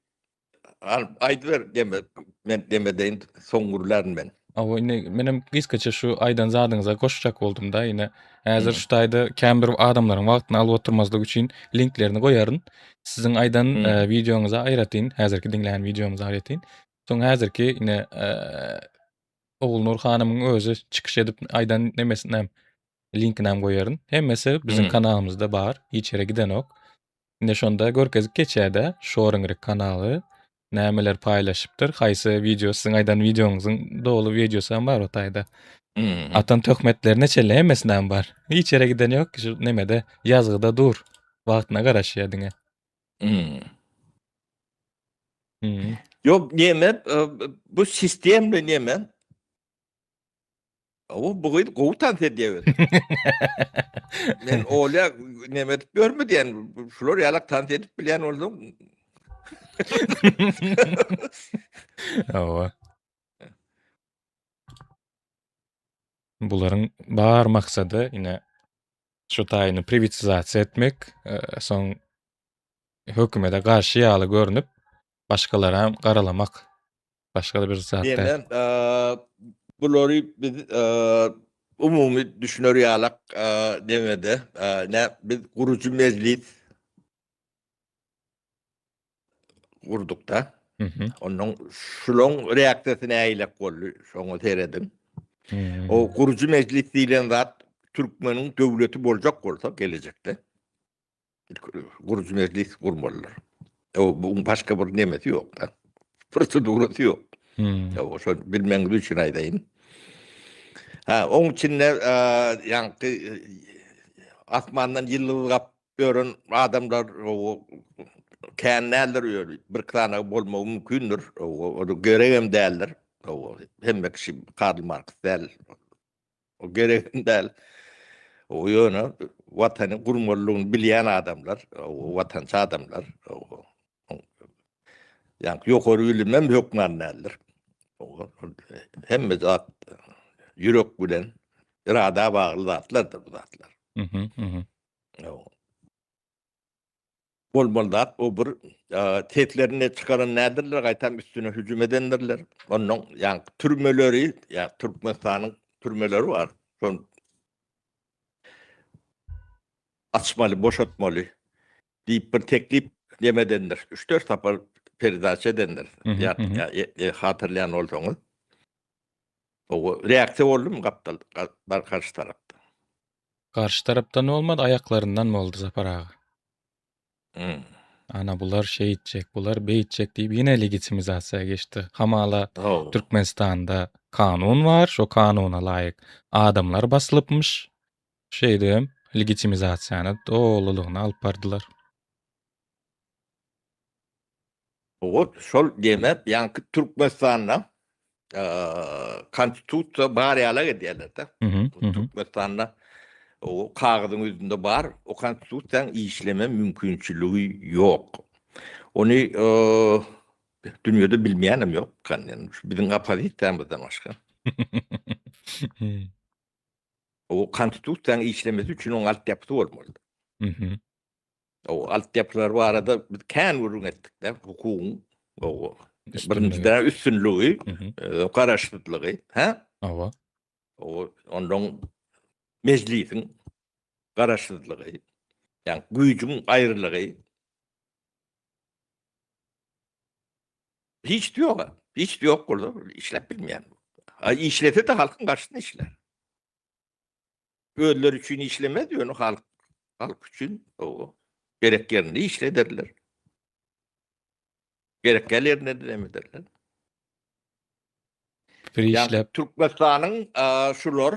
aýdyber deme, men deme deýin, soň gürlärin men. Awa indi menem gysgaça şu aýdan zadyňyza goşjak boldum-da ine. Häzir şu taýda kän bir adamlaryň wagtyny alyp oturmazlyk üçin linklerini goýaryn. Siziň aýdan e, wideoňyza aýratyn, häzirki diňlän wideomyza aýratyn. Soň häzirki ine e, Ogulnur hanymyň özi çykyş edip aýdan nemesinem linkinem goýaryn. Hemmesi biziň kanalymyzda bar, hiç ýere gidenok. Indi şonda görkezip geçýär-de, Şoringrik kanaly nämeler paýlaşypdyr, haýsy wideo siziň aýdan wideoňyzyň doly wideosy hem bar o taýda. Atan töhmetlerine çenli hemmesinden bar. Hiç ýere giden ýok, şu nemede ýazgyda dur. Wagtyna garaşýar diňe. Ýok, neme, bu sistemli neme? O bu gyz gowy tans edýär özi. Men Olya neme edip ýörmi diýen, şular ýalak tans edip bilýän bolsaň. Hawa. Bularyň bar maksady ine şu taýyny priwatizasiýa etmek, e, soň hökümete garşy ýaly görnüp, başgalara hem garalamak. Başga bir zat däl. Diýmek, bulary biz umumy düşüner ýalak demede, ne biz gurujy mejlis gurduk-da. Ondan şulaň reaksiýasy nähilek boldy, şoňa serediň. O gurujy mejlis diýlen zat türkmeniň döwleti boljak bolsa gelejekde Gurujy mejlis gurmalydyr. O bu başga bir nemesi ýok da. Prosedurasy ýok. Hmm. Ya o şo bilmeňiz üçin aýdaýyn. Ha, oň içinde ýaňky asmandan ýyldyz gap ýören adamlar o kän däldir ýöne bir sany bolmagy mümkindir. O, o geregem däldir. O hemme kişi Karl Marks däl. O geregem däl. O ýöne watany gurmalylygyny bilýän adamlar, o watançy adamlar. Ýa ýokary bilimem hökman däldir. Hemme zat ýürek bilen irada bagly zatlardyr bu zatlar. Mhm, mhm. Bolmaly zat o bir seslerini çykaran däldirler, gaýtam üstüne hüjüm edendirler. Ondan ýa türmeleri, ýa Türkmenistanyň türmeleri bar. Şol açmaly, boşatmaly diýip bir teklip neme edendir. 3-4 sapar peredaça edendir. Ýa e, hatyrlaýan bolsaňyz. O reaksiýa boldumy gapdal garşy tarapda? Garşy tarapdan bolmady, aýaklaryndan boldy Sapar aga. Hmm. Ana bular şeýtjek, bular beýtjek diýip ýene legitimizasiýa geçdi. Hamala oh. Türkmenistanda kanun bar, şo kanuna laýyk adamlar basylypmyş. Şeýdibem legitimizasiýany dolulygyna alyp bardylar. O şol diýmek, ýaňky Türkmenistanda konstitusiýa bar ýalak edýärler-de. Türkmenistanda o kagyzyň ýüzünde bar, o konstitusiýanyň işleme mümkinçiligi ýok. Ony dünýede bilmeýänem ýok, biziň oppozisiýamyzdan başga. O konstitusiýanyň işlemesi üçin oň altyapysy bolmaly. O altyapylar barada biz kän gürrüň etdik-de, hukugyň o birinjiden üstünligi, e, garaşsyzlygy, hä? Hawa. O ondan mejlisiň garaşsyzlygy, ýagny güýjüň aýrylygy. Hiç ýok. Hiç ýok bolsa işläp bilmeýän. Ha işlese-de halkyň garşysyna işlär. Özleri üçin işlemez, ýöne halk halk üçin o gerek ýerinde işlederler. Gerek gel ýerinde de ederler. Bir işläp Türkmenistanyň şular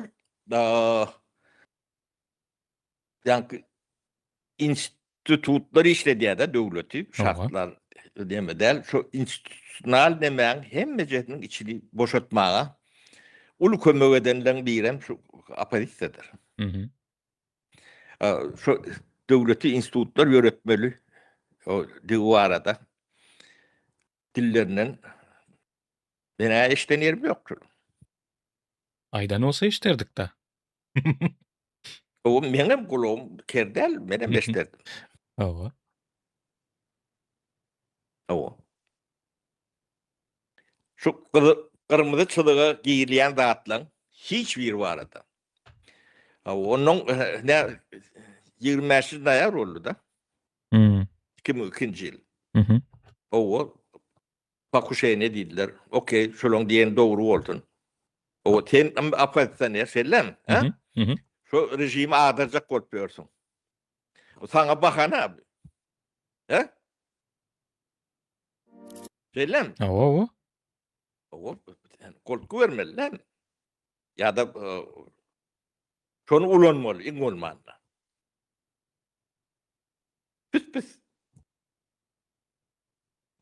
ýaňky institutlar işledýär-de döwleti, şartlar näme däl, şu institusional nemäň hemmejesiniň içini boşatmaga uly kömek edenleň birem şu oppozisiýadyr. Şu döwleti institutlar ýöretmeli o digi barada dillerinden men-ä eşiden ýerim ýok şuny. Aýdan bolsa eşderdik-dä. O meňem gulagym ker däl, menem eşderdim. Hawa. Hawa. Şu gyzy. Gyrmyzy çyzyga girilýän zatlaň hiç biri barada. Onnoň nä 25-nji noýabr boldy-da. Hmm. 2002-nji ýyl. Mhm. Owa, pokuşeniýe diýdiler. Okey, şolaň diýeni dogry bolsun. Owa, sen oppozisioner, şeýlemi? Hä? Mhm. Mhm. Şo režimi agdarjak bolup ýörsüň. Saňa bahana bu. Hä? Şeýlemi? Owa, owa. Owa, goltgy bermeli däl. Ýa-da şony ulanmaly iň bolmanda. Pis-pis.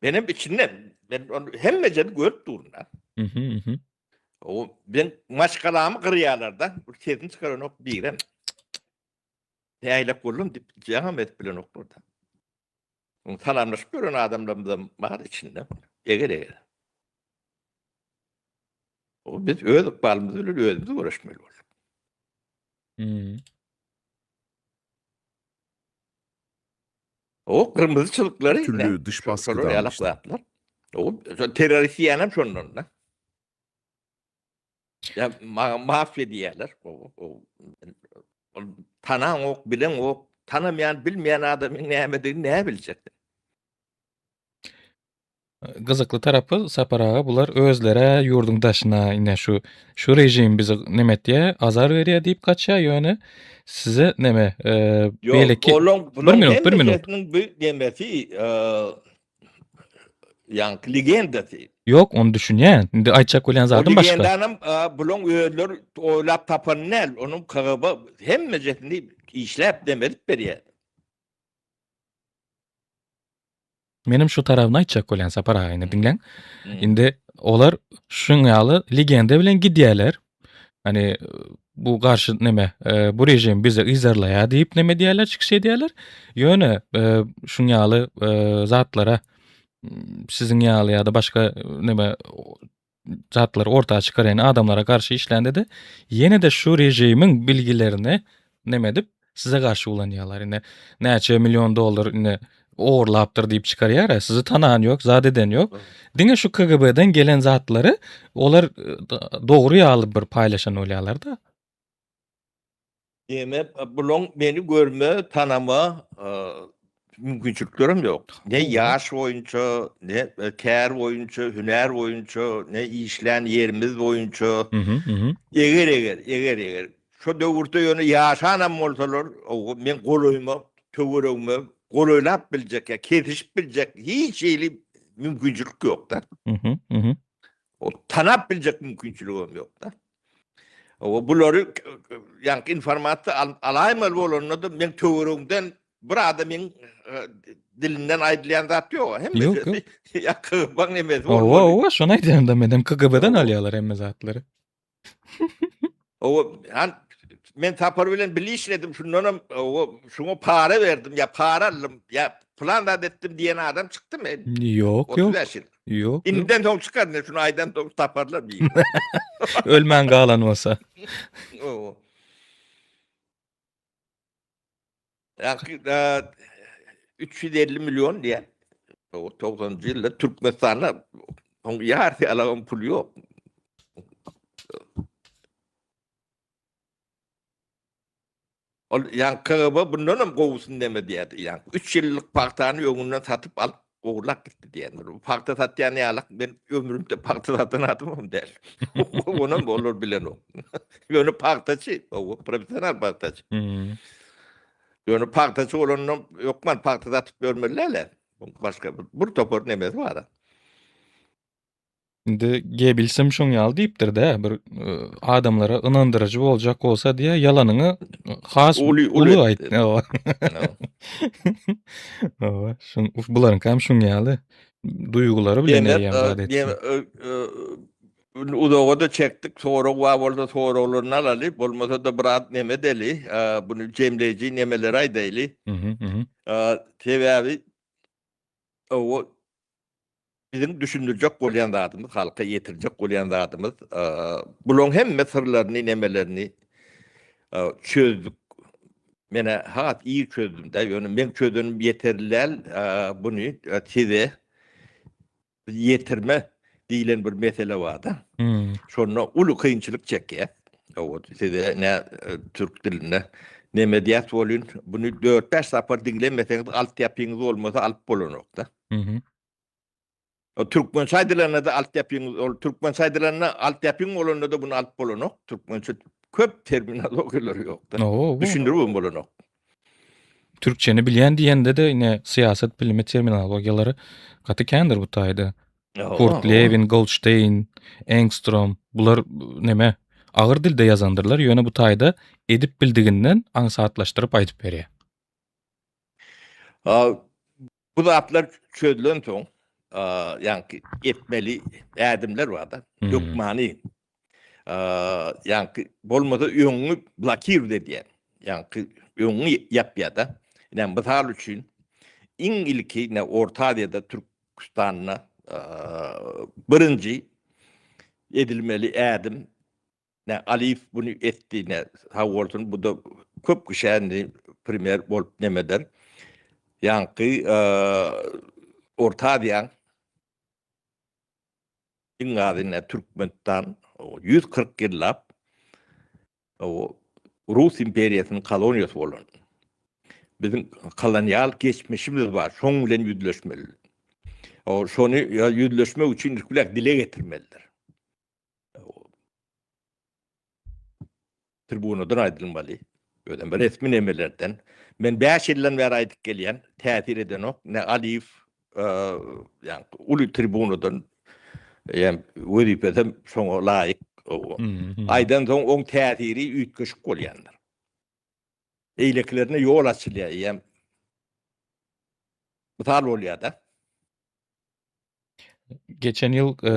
Menem içinden, men ony hemmejeni görüp durun da. Mhm, mhm. O ben maşgalamy gyrýarlar-da, bir sesini çykaranok birem. Nägilek boldum diýip, jaňam edip bilenoklar-da. Oň salamlaşyp ýören adamlarymyzam bar içinde. Eger-eger. O biz öz ykbalymyz bilen özümiz göreşmeli bolduk. Hmm. O kırmızı çyzyklary Türlü dış baskıdan işte. zatlar. O terörist diýenem şondan da. Ya ma mafya diýerler. O, o, ol tanaňok, bileňok, tanamaýan, bilmeýän adamyň nämedigini näme biljek? Gyzykly tarapy Sapar aga bular özlere ýurduň daşyna ine şu şu rejim bizi neme etýär, azar berýär diýip gaçýar, ýöne size neme e, beýleki bir minut, bir minut. Bu demesi e, ýaňky legendasy. Ýok, ony düşünýän. Indi aýtjak bolýan zadym başga. O legendanam bulaň özleri oýlap tapany däl, onuň KGB hemmejesini işläp demedip berýär. Menem şu tarabyny aýtjak bolýan Sapar aga indi diňläň. Indi olar şuň ýaly legenda bilen gidýärler. Hani bu garşy neme bu rejim bizi yzarlaýar diýip neme diýýärler, çykyş edýärler. Ýöne şuň ýaly zatlara siziň ýaly ýa-da başga neme zatlary orta çykarýan adamlara garşy işlände-de ýene-de şu režimiň bilgilerini neme edip size garşy ulanýarlar. Ine näçe million dollar ine ogurlapdyr diýip çykarýar, sizi tanan ýok, zat eden ýok. Diňe şu KGB-den gelen zatlary olar e, dogry ýaly bir paýlaşan bolýarlar-da. Diýmek, bulaň meni görme, tanama mümkinçiliklerem ýok. Ne ýaş boýunça, ne kär boýunça, hünär boýunça, ne işlän ýerimiz boýunça. Eger-eger, eger-eger şo döwürde ýöne ýaşanam bolsalar, men golaýyma, töweregime golaýlap biljek ýa kesişip biljek hiç hili mümkinçilik ýok-da. O tanap biljek mümkinçiligem ýok-da. O bulary ýaňky informasiýa alaýmaly bolanda-da meň töweregimden bir adamyň e, dilinden aýdylýan zat ýok. Hemme Ýok, ýok. Ýa KGB-niň nemesi Owa, bolmaly. owa, şony aýdýan-da menem KGB-den alýarlar hemme zatlary. Owa, han men Sapar bilen bile işledim, şundanam owa, şuňa para berdim ýa para aldym ýa plan zat etdim diýen adam çykdymy? Ýok, ýok. 35 ýyl. Ýok. ýok. Indiden soň çykar ne şunu aýdan soň taparlar bir. Ölmän galan bolsa. Owa. Ýa-ki, e, 350 million diýen. O 90-njy ýylda Türkmenistanda oň ýarysy alagam pul ýok. Ol ýaňky KGB bundanam gowusyny neme diýýärdi. Ýaňky 3 ýyllyk pagtany öňünden satyp alyp ogurlap gitdi diýýärler. Bu pagta satýan ýalak men ömrümde pagta satan adamam däl. Onam olar bilenok. Ýöne pagtaçy, o professional pagtaçy. Hmm. Ýöne pagtaçy bolandan hökman pagta satyp ýörmeli däl. Başga bir, bir topar nemesi bar. Indi Gebelsem şoň ýaly diýipdir-de, bir e, adamlara ynandyryjy boljak bolsa diýä, ýalanyňy has Uly- uly uly aýt. etdi. Hawa. Hawa, şuň bularyňkam şuň ýaly duýgulary bilen Diýmek, eýýäm e, zat etsin. diýmek, e, e, uzaga-da çekdik, sorag bar bolsa soraglaryny alaly, bolmasa-da biraz neme edeli, e, buny jemleýji nemeleri aýdaýly. Mhm, mhm. E, sebäbi o Biziň düşündirjek bolýan zadymyz, halka ýetirjek bolýan zadymyz, bularyň hemme syrlaryny, nemelerini çözdük. Men-ä has ir çözdüm-dä, ýöne meň çözenim ýeterli däl, buny size ýetirme. diýlen bir mesele bar-da. Şonda uly kynçylyk çekýär. O size ne e, türk dilinde neme diýät bolýun, bunu 4-5 sapar diňlemeseňiz altyapyňyz bolmasa alyp bolanok-da. O türkmençe aýdylanda da altyapyňyz, ol türkmençe aýdylanda altyapyň bolanda da bunu alyp bolanok. Türkmençe köp terminologiýalar ýok-da. Düşündirip bolanok. Türkçeni bilýän diýende-de ine syýasat bilimi terminologiýalary gaty kändir bu taýda. Kurt Lewin, Goldstein, Engstrom bular neme agyr dilde ýazandyrlar, ýöne bu taýda edip bildiginden aňsatlaşdyryp aýdyp berýär. Bu zatlar çözülen soň, ýaňky etmeli ädimler bar-da, hökmany. Ýaňky bolmasa öňüňi blokirowat edýär. Ýaňky öňüňi ýapýar-da. Ine, mysal üçin, iň ilki ine Orta Aziýada Türküstanda birinji edilmeli ädim Ne Aliýew buny etdi ne sag bolsun bu da köp kişä indi primer bolup nemeder. Ýaňky Orta Aziýaň iň azy ine Türkmenistan 140 ýyllap o Rus imperiýasynyň koloniýasy bolan. Biziň kolonial geçmişimiz bar, şoň bilen ýüzleşmeli. O şony ýüzleşmek üçin ilki bilen dile getirmelidir. Tribunadan aýdylmaly. Özem resmi nemelerden. Men 5 ýyldan bäri aýdyp gelýän, täsir edenok. Ne Aliýew, ýa uly tribunadan ýa wezipesem şoňa laýyk. Aýdan soň oň täsiri üýtgeşik bolýandyr. Eýlekilerine ýol açylýar, ýa mysal bolýar-da. Geçen ýyl e,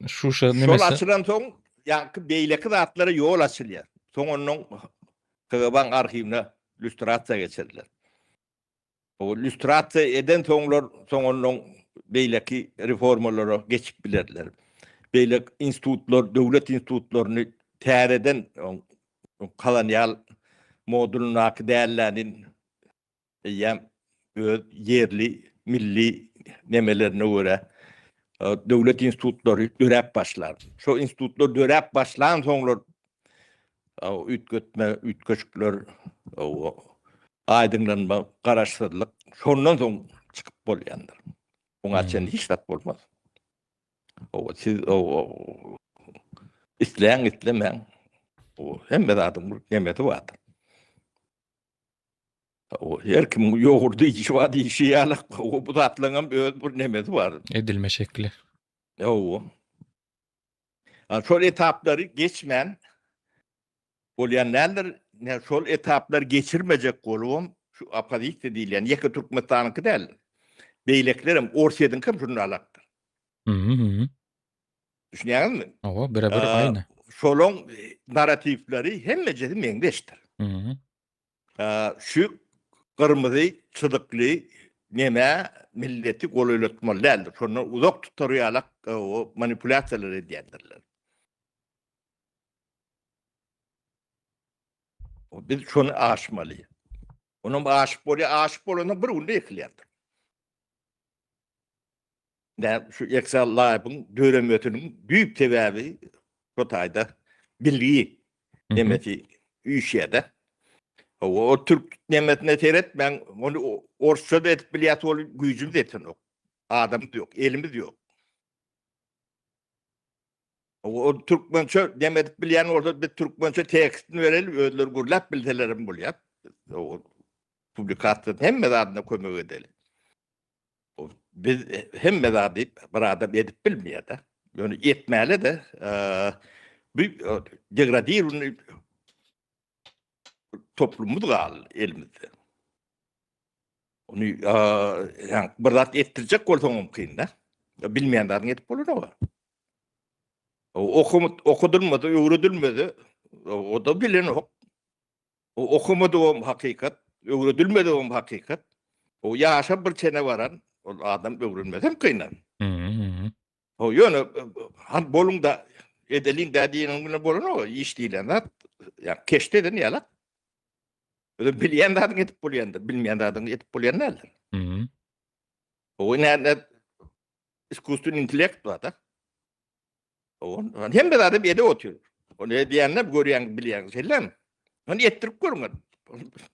Şuşa nemesi... Şol açylan soň ýaňky beýleki zatlara ýol açylýar. Soň ondan KGB-niň arhiwine lýustrasiýa geçirdiler. O lýustrasiýa eden soňlar soň ondan beýleki reformalara geçip bilerler. Beýleki institutlar, döwlet institutlaryny täzeden kolonial modulyndaky dälläni eýýäm öz ýerli milli nemelerine görä döwlet institutlary döräp başlar. Şo institutlar döräp başlan soňlar üýtgetme, üýtgeşikler, aýdyňlanma, garaşsyzlyk şondan soň çykyp bolýandyr. Oňa çenli hiç zat bolmaz. O siz o isläň islemäň o hemme zadyň bir nemesi bardyr. O her kimiň ýogurdy işi bar diýişi ýaly, o bu zatlaryň öz bir nemesi bar. Edilme şekli. Hawa. Şol etaplary geçmän bolýan däldir. Ne şol etaplary geçirmejek bolubam şu oppozisiýa diýilýän ýeke Türkmenistanyňky däl. Beýlekilerem Orsýetiňki hem şunda alakdyr. Mhm. Düşünýäňizmi? Hawa, bire-bir aýny. Şolaň narratiwleri hemmejesi meňzeşdir. Mhm. Şu gyrmyzy çyzykly neme milleti golaýlatmaly däldir. Şondan uzak tutar ýalak o manipulýasiýalar edýändirler. Biz şony aşmaly. Onam aşyp bolýar, aşyp bolanda bir günde ýykylýandyr. Nä şu Excel Live-yň döremesiniň düýp sebäbi şu taýda bilgi nemesi üýşýär-de. O türk nemesine seretmäň, ony orsça da edip bilýär, ol güýjümiz ýetenok. Adamymyz ýok, elimiz ýok. O türkmençe neme edip bilýän bolsa biz türkmençe tekstini bereli, özleri gürläp bilseler hem bolýar. O publikasiýa hemme zadyna kömek edeli. Biz hemme zady bir adam edip bilmeýär-de. Ýöne etmäli-de, bu degradirowny toplumymyz galdy elimizde. Ony ýa bir zat etdirjek bolsaň hem kyn-da. Bilmeýän zadyňy edip bolanok. Okumut okudylmasa, öwredilmese, o-da bilenok. O okamadygam hakykat, öwredilmedigem hakykat. O ýaşa bir çene baran ol adam öwrenmesem kynan. O ýöne han boluň da edeliň da diýeniň bilen bolanok iş diýlen zat. Ýa keşde eden ýalak. Özem bilýän zadyň edip bolýandyr, bilmeýän zadyň edip bolýan däldir. O näme iskusstvennyý intellekt bar da. Ol hemme zady edip otyr. Ony edýänini görýäň, bilýäň, şeýlemi? Ony etdirip görüň.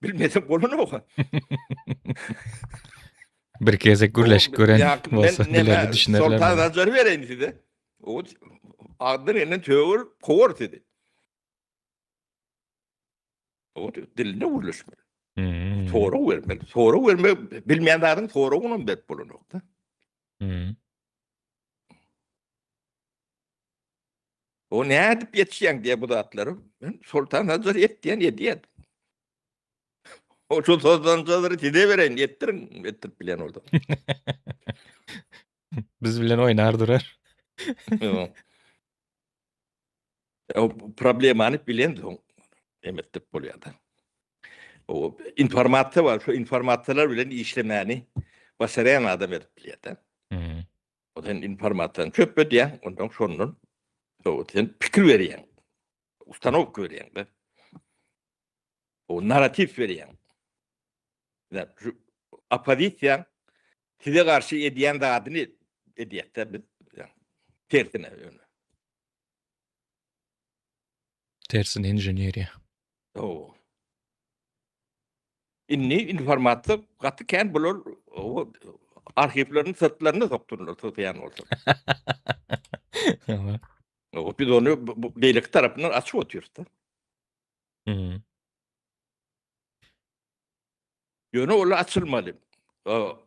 Bilmesek bolanok. Bir gezek gürleşip gören bolsa bilerdi, düşünerler. Soltan Sanjary bereýin size. O agdan elinden töwür kowar sizi. O dilinde gürleşmeli. Hmm. Sorag bermeli. Sorag berme bilmeýän zadyň soragyny hem berip bolanok da. Hmm. O nädip ýetişýäň diýe bu zatlary. Men Soltan Sanjar et diýen edýän. O şu Soltan Sanjary size bereýin, etdiriň, etdirip bilýän bolsa. Biz bilen oýnar durar. O problemany bilen soň emetdirip bolýar da. O informasiýa bar, şu informasiýalar bilen işlemäni başarýan adam edip bilýär da. Hmm. O sen informasiýany çöp edýäň, ondan şondan o sen pikir berýäň. Ustanowka berýäň de. O narrativ berýäň. Ya şu oppozisiýa size garşy edýän zadyny edýär-de biz. Tersine ýöne. Tersine inženeriýa. O. Indi informasiýa gaty kän bular o arhiwleriň syrtlaryna sokdurlar sygýan bolsa. O biz ony beýleki tarapyndan açyp otyrys-da. Hmm. Ýöne ol açylmaly.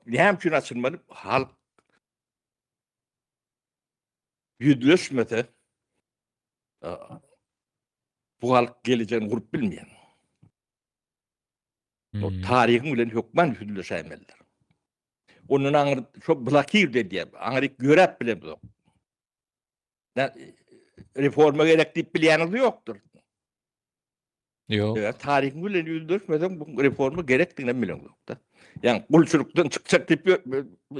Näme üçin açylmaly? Halk ýüzleşmese bu halk gelejegini gurup bilmeýär. O Hmm. taryhyň bilen hökman ýüzleşäýmelidir. Ondan aňyr şo blokir edýär. Aňryk ýöräp bilemzok. Reforma gerek diýip bilýäniňiz ýokdur. Ýok. Eger taryhyň bilen ýüzleşmeseň bu reforma gerekdigini hem bileňzok-da. Ýagny gulçulykdan çykjak diýip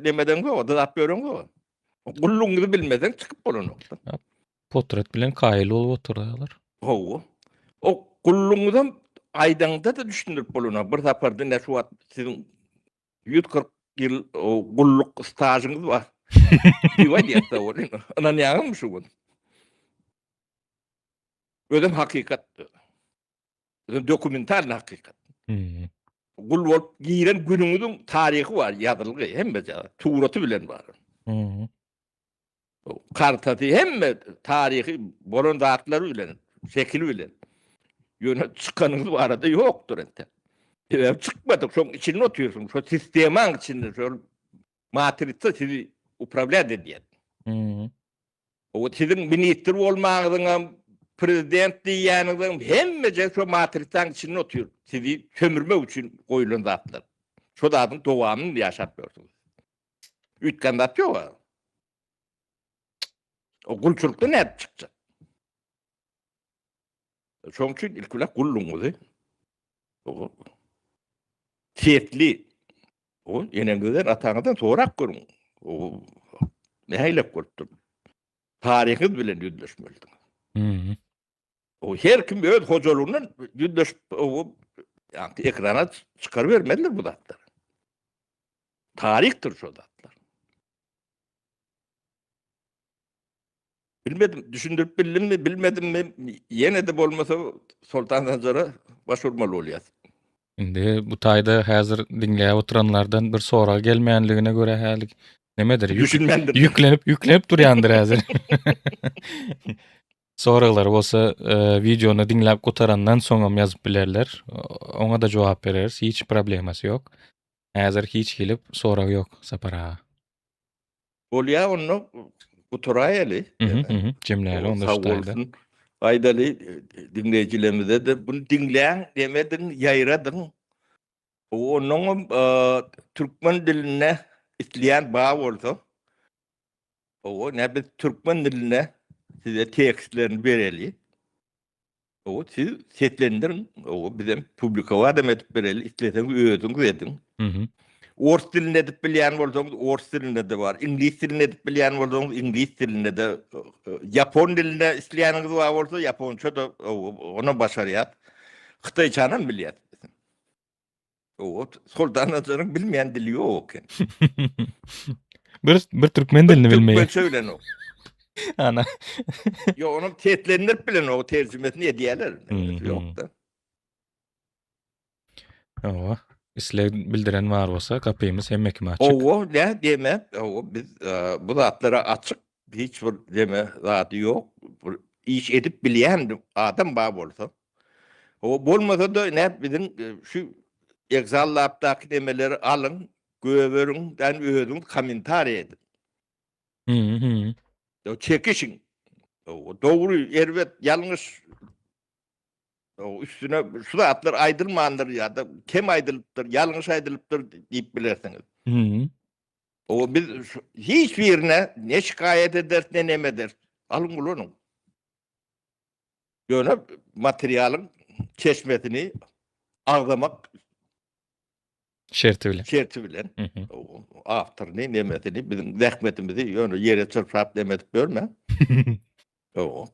demeden ýok, dyzap ýöreňzok. Gullugyňyzy bilmeseň çykyp bolanok-da. Potrat bilen kaýyl bolup oturýarlar. Hawa. O gullugyňyzam aýdaňda-da düşündirip bolanok. Bir saparda ine şu wagt siziň 140 ýyl gulluk stažyňyz bar. Diýip aýdýar-da ol. Ynanýaňyzmy şu gün? Özem hakykat. Özem dokumental hakykat. Hmm. Gul bolup giren günüňiziň taryhy bar, ýazylgy, hemme zat, suraty bilen bar. Hmm. Kartasy hemme taryhy bolan zatlary bilen, şekili bilen. Ýöne çykanyňyz barada ýokdur entek. Sebäbi çykmadyk, şoň içinde otyrsyň, şo sistemaň içinde, şol matritsa sizi upravlýat edýär. Hmm. O siziň ministr bolmagyňyzyňam, prezident diýýäniňiziň hemmeje şo matrisaň içinde otyr. Sizi sömürmek üçin goýulan zatlar. Şo zadyň dowamyny ýaşap ýörsüňiz. Üýtgän zat ýok. O gulçulykdan nädip çykjak? Şoň üçin ilki bilen gullugyňyzy sesli o eneňizden, ataňyzdan sorap görüň. O nähilek bolupdyr? Taryhyňyz bilen ýüzleşmelidiňiz. Hmm. O her kim öz hojalygyndan ýüzleşip o ýa ekrana çykarybermelidir bu zatlary. Taryhdyr şo zatlar. Bilmedim, düşündirip bildimmi, bilmedimmi, ýene-de bolmasa Soltan Sanjara baş urmaly bolýas. Indi bu taýda häzir diňläp oturanlardan bir sorag gelmänligine görä hälik nemedir? Ýük, Düşünmändir. ýüklenip ýüklenip durýandyr häzir. Soraglary bolsa e, wideony diňläp gutarandan soňam ýazyp bilerler. Oňa da jogap bereris. Hiç problemasy ýok. Häzir hiç hili sorag ýok Sapar aga. Bolýa onda gutaraýaly. Mhm, mhm. Jemläli onda şu Sag taýda. bolsun. Aýdaly diňleýjilerimize-de bunu diňläň, demediň, ýaýradyň. Onnoňam türkmen dilinde isleýän bar bolsa, owa, ne biz türkmen dilinde size tekstlerini bereli. Owa, siz seslendiriň. Owa, bizem publikowadam edip bereli. Isleseňiz özüňiz ediň. Mhm. Ors dilinde edip bilýän bolsaňyz, ors dilinde-de bar. Iňlis dilinde edip bilýän bolsaňyz, iňlis dilinde-de, ýapon dilinde isleýäniňiz bar bolsa, ýaponça-da onam başarýas. Hytaýçanam bilýäs. Owa, Soltan Sanjaryň bilmeýän dili ýok eken. Bir bir türkmen dilini bilmeýär. Türkmençe bilenok. Ana. Ýok, onam seslendirip bilenok, terjimesini edýärler. Ýok-da. Hawa. Isleg bildiren bar bolsa, gapymyz hemme kime açyk. Hawa, nä deme, hawa biz bu zatlara açyk, hiç bir deme zady ýok. Bir iş edip bilýän adam bar bolsa. Hawa, bolmasa-da nä biziň şu Exal Labdaky demeleri alyň, göberiň, dan özüňiz kommentariý ediň. Mhm. Çekişiň. Dogry, erbet, ýalňyş üstüne şu zatlar aýdylmandyr ýa-da kem aýdylypdyr, ýalňyş aýdylypdyr diýip bilersiňiz. Mhm. O biz hiç birine ne şikaýat ederis, ne neme ederis. Alyň ulanyň. Ýöne materialyň çeşmesini agzamak şerti bilen. Şerti bilen. Awtoryny, nemesini, biziň zähmetimizi ýöne ýere çyrpap neme edip ýörme.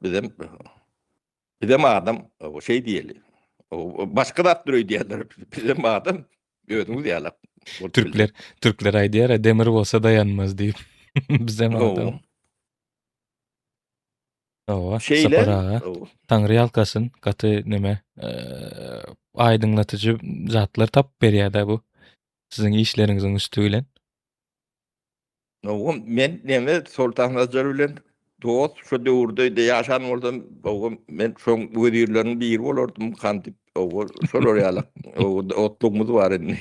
Bizem bizem adam, şeý diýeli. Başga zatdyr öýdýärler. Bizem adam, özüňiz ýaly. Türkler, türkler aýdýar, demir bolsa daýanmaz diýip. Bizem adam. Hawa, Şeýle. Sapar aga. Taňry ýalkasyn, gaty neme, aýdyňlatyjy zatlar tapyp berýär-dä bu. Siziň işleriňiziň üsti bilen. Hawa, men neme Soltan Sanjar bilen dost, şo döwürde ýaşan bolsam, hawa, men şoň wezirleriniň biri bolardym, han diýip, hawa, şolar ýaly, hawa, otlugymyz bar indi.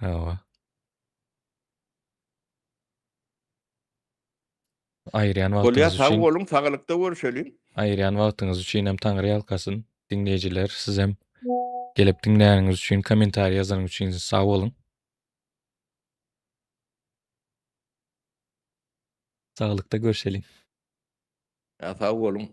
Hawa. Aýyrýan Bolýar, wagtyňyz sag üçin. boluň, saglykda görüşeliň. Aýyrýan wagtyňyz üçin hem Taňry ýalkasyn. Diňleýjiler, sizem gelip diňläniňiz üçin, kommentariý ýazanyňyz üçin sag boluň. Saglykda görşeliň. Ýa sag boluň.